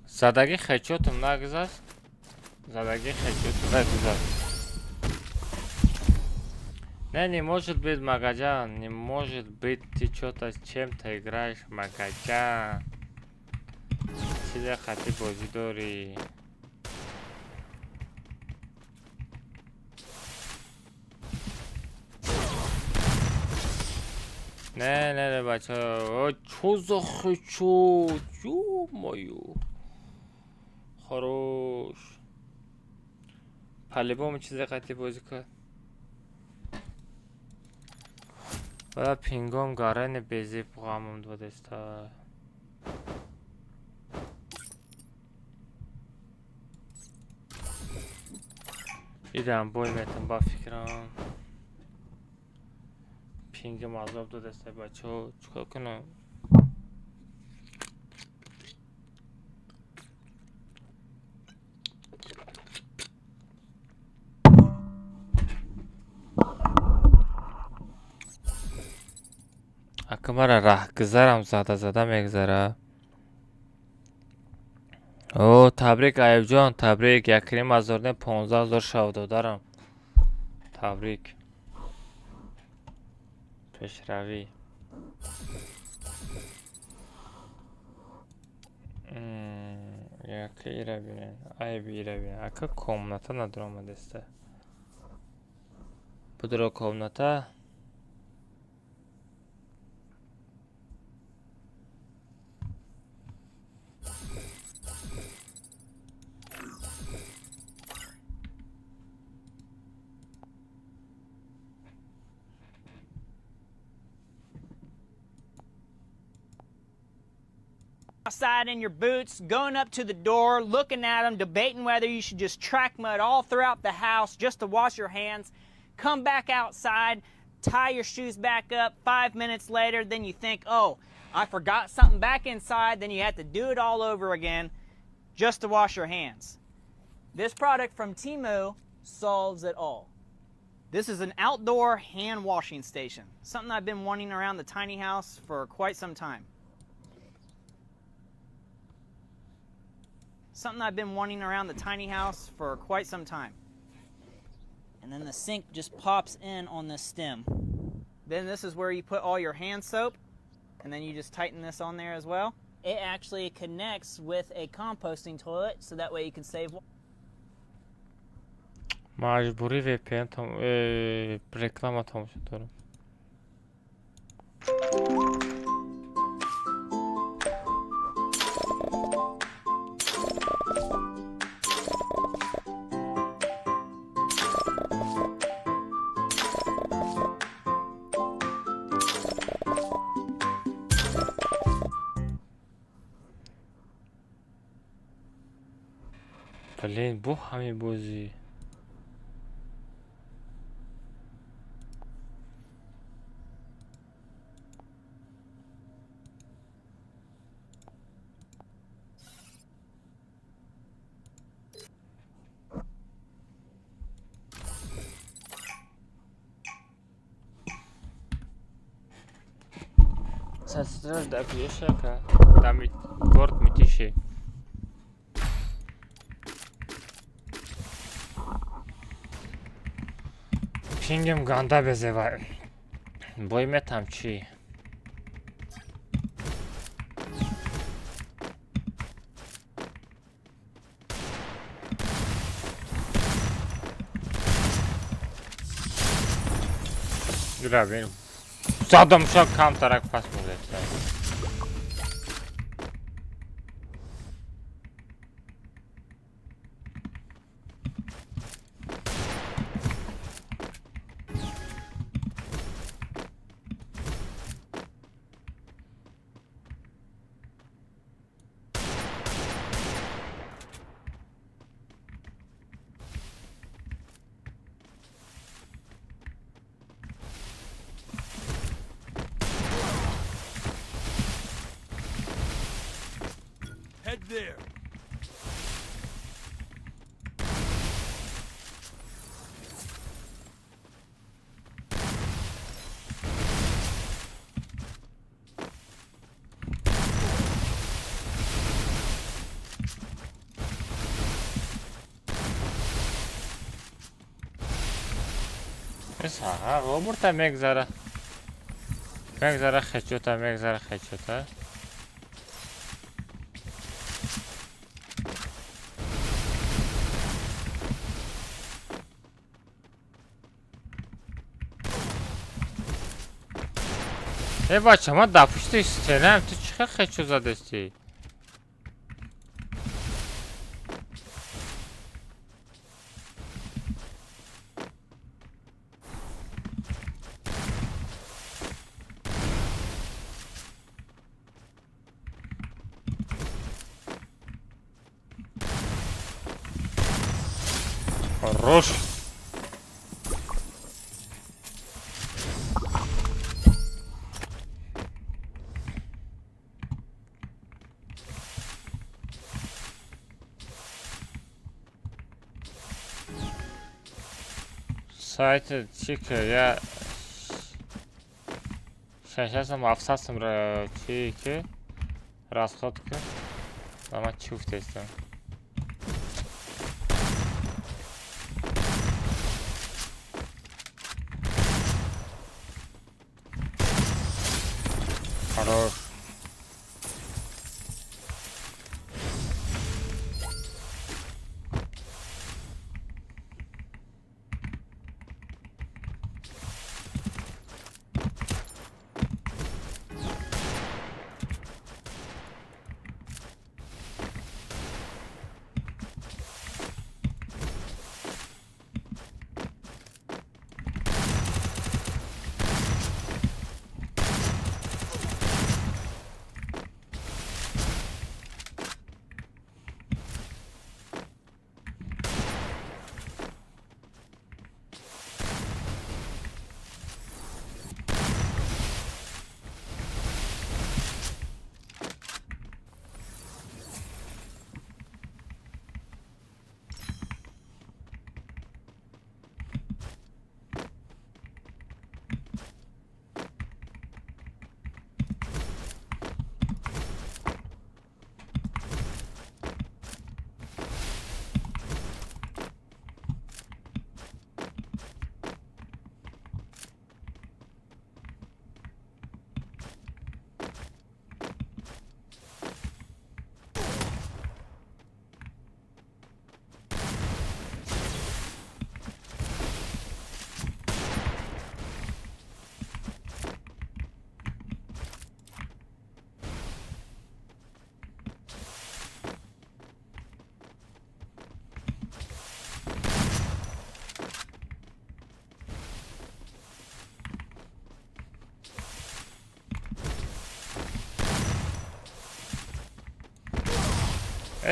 Задаги хечотум нагузашт. Задаги хечотум нагузашт. Не, не может быть, Магаджан, не может быть, ты что-то с чем-то играешь, Магаджан. Чизе хати бозӣ дорӣ. Не, не, не, бача, чё за хечот, ё-моё. Хорош. По-любому чизе хати бозӣ кард. Бада пингом гарани безеб ғамам додеста. Идам бой метам ба фикрам. Пингам азоб додеста бачо, чикор кунам? Ака мара раҳгузарам зада-зада мегузара. О, табрик Аюбҷон, табрик. Якним ҳазор не, 15 000 шав додарам. Табрик. Пешравӣ. Яка ира бинен, айби ира бинен. Ака комната надуромадеста. Будро комната. Outside in your boots, going up to the door, looking at them, debating whether you should just track mud all throughout the house just to wash your hands, come back outside, tie your shoes back up 5 minutes later, then you think, oh, I forgot something back inside, then you have to do it all over again just to wash your hands. This product from Temu solves it all. This is an outdoor hand washing station, something I've been wanting around the tiny house for quite some time. Something I've been wanting around the tiny house for quite some time. And then the sink just pops in on this stem. Then this is where you put all your hand soap, and then you just tighten this on there as well. It actually connects with a composting toilet, so that way you can save. Маҷбурӣ VPN том реклама тамошо дорам. Блин, бу ҳамин бозӣ. Сестра, да пьешь, Там город Мытищи. Пингем ганда безева. Бой метам чӣ? Ира бин. Задам шо камтарак пас мурдеста. Head there. Ага, робурта мегзара. Мегзара хечота, мегзара хечота. Э бача, ман дар пушти стенаам, ту чӣ хел хечо задастӣ? Хорош. Сайт чӣ ки я шашасам ҳафтсадсум чӣ ки расход ки ба ман чӣ гуфтестам? Хорош.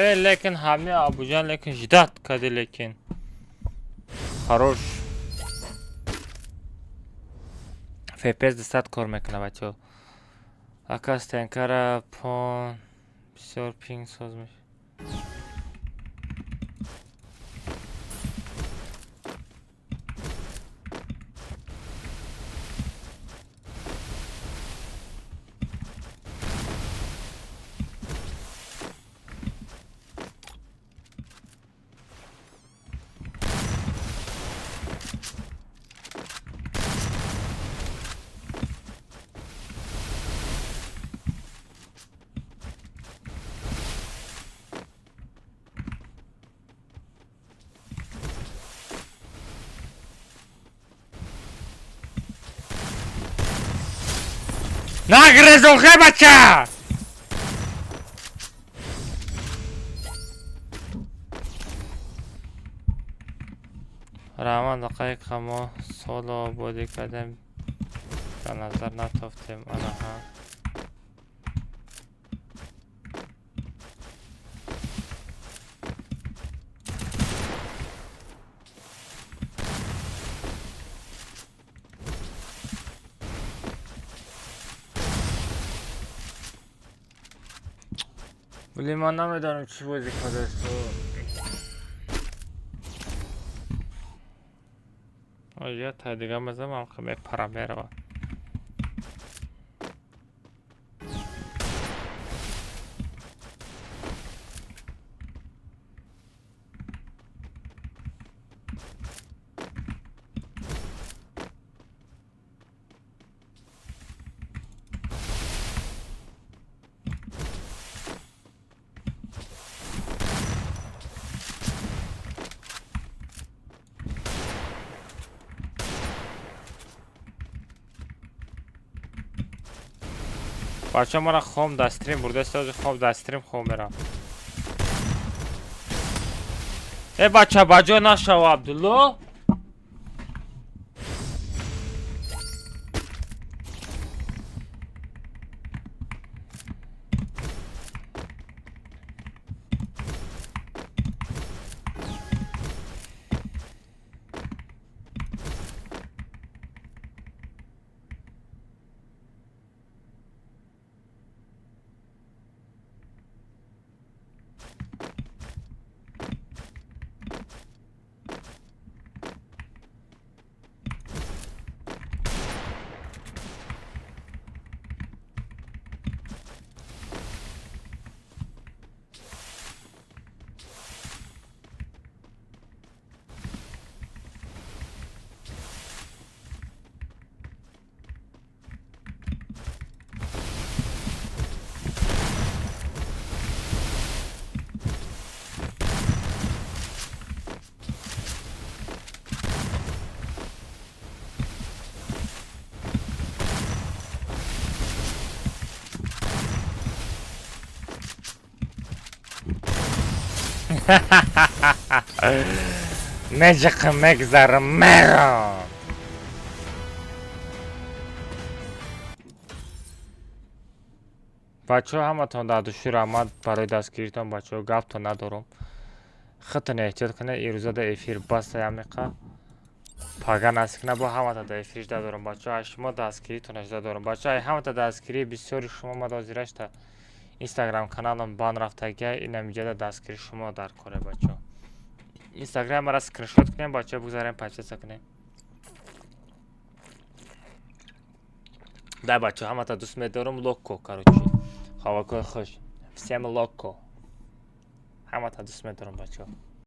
Э, лекин ҳами Абуҷан, лекин ждать кади, лекин. Хорош. FPS 200 кор мекунад, бачаҳо. Ака, стенкара пон бисёр пинг соз мешавад. Нагрезохе, бача! Раҳмат, дақиқа мо соло ободӣ кардем, дар назар натофтем. Анаҳа. Вале ман намедонам чӣ бозӣ кардааст. Я та дига мезанам, мепарам, меравам. Бача, мара хом дар стрим бурдааст, хоб дар стрим хом мерам. Э, бача, ба ҷо нашав, Абдулло. Меҷиқм, мегзарам, мерам. Бачаҳо, ҳаматон дар души раҳмат барои дастгиритон. Бачаҳо, гаптон надорам, худтон эҳтиёт кунед. Ирӯза да эфир баста, ямиқа пага насиб кунад, бо ҳамата да эфир жда дорам. Бачаҳо, аз шумо дастгиритон жда дорам. Бачаҳо, ай ҳамата дастгирии бисёри шумо омада ҳозирашта инстаграм каналам бан рафтагия. Инамиҷада дастгири шумо дар коре, бачаҳо. Инстаграм мара скриншот кунем, бачаҳо, бигзарем, подписаться кунем. Да, бачаҳо, ҳамата дӯст медорам. Локо, короче, хавакои хуш. Всем локо. Ҳамата дӯст медорам, бачаҳо.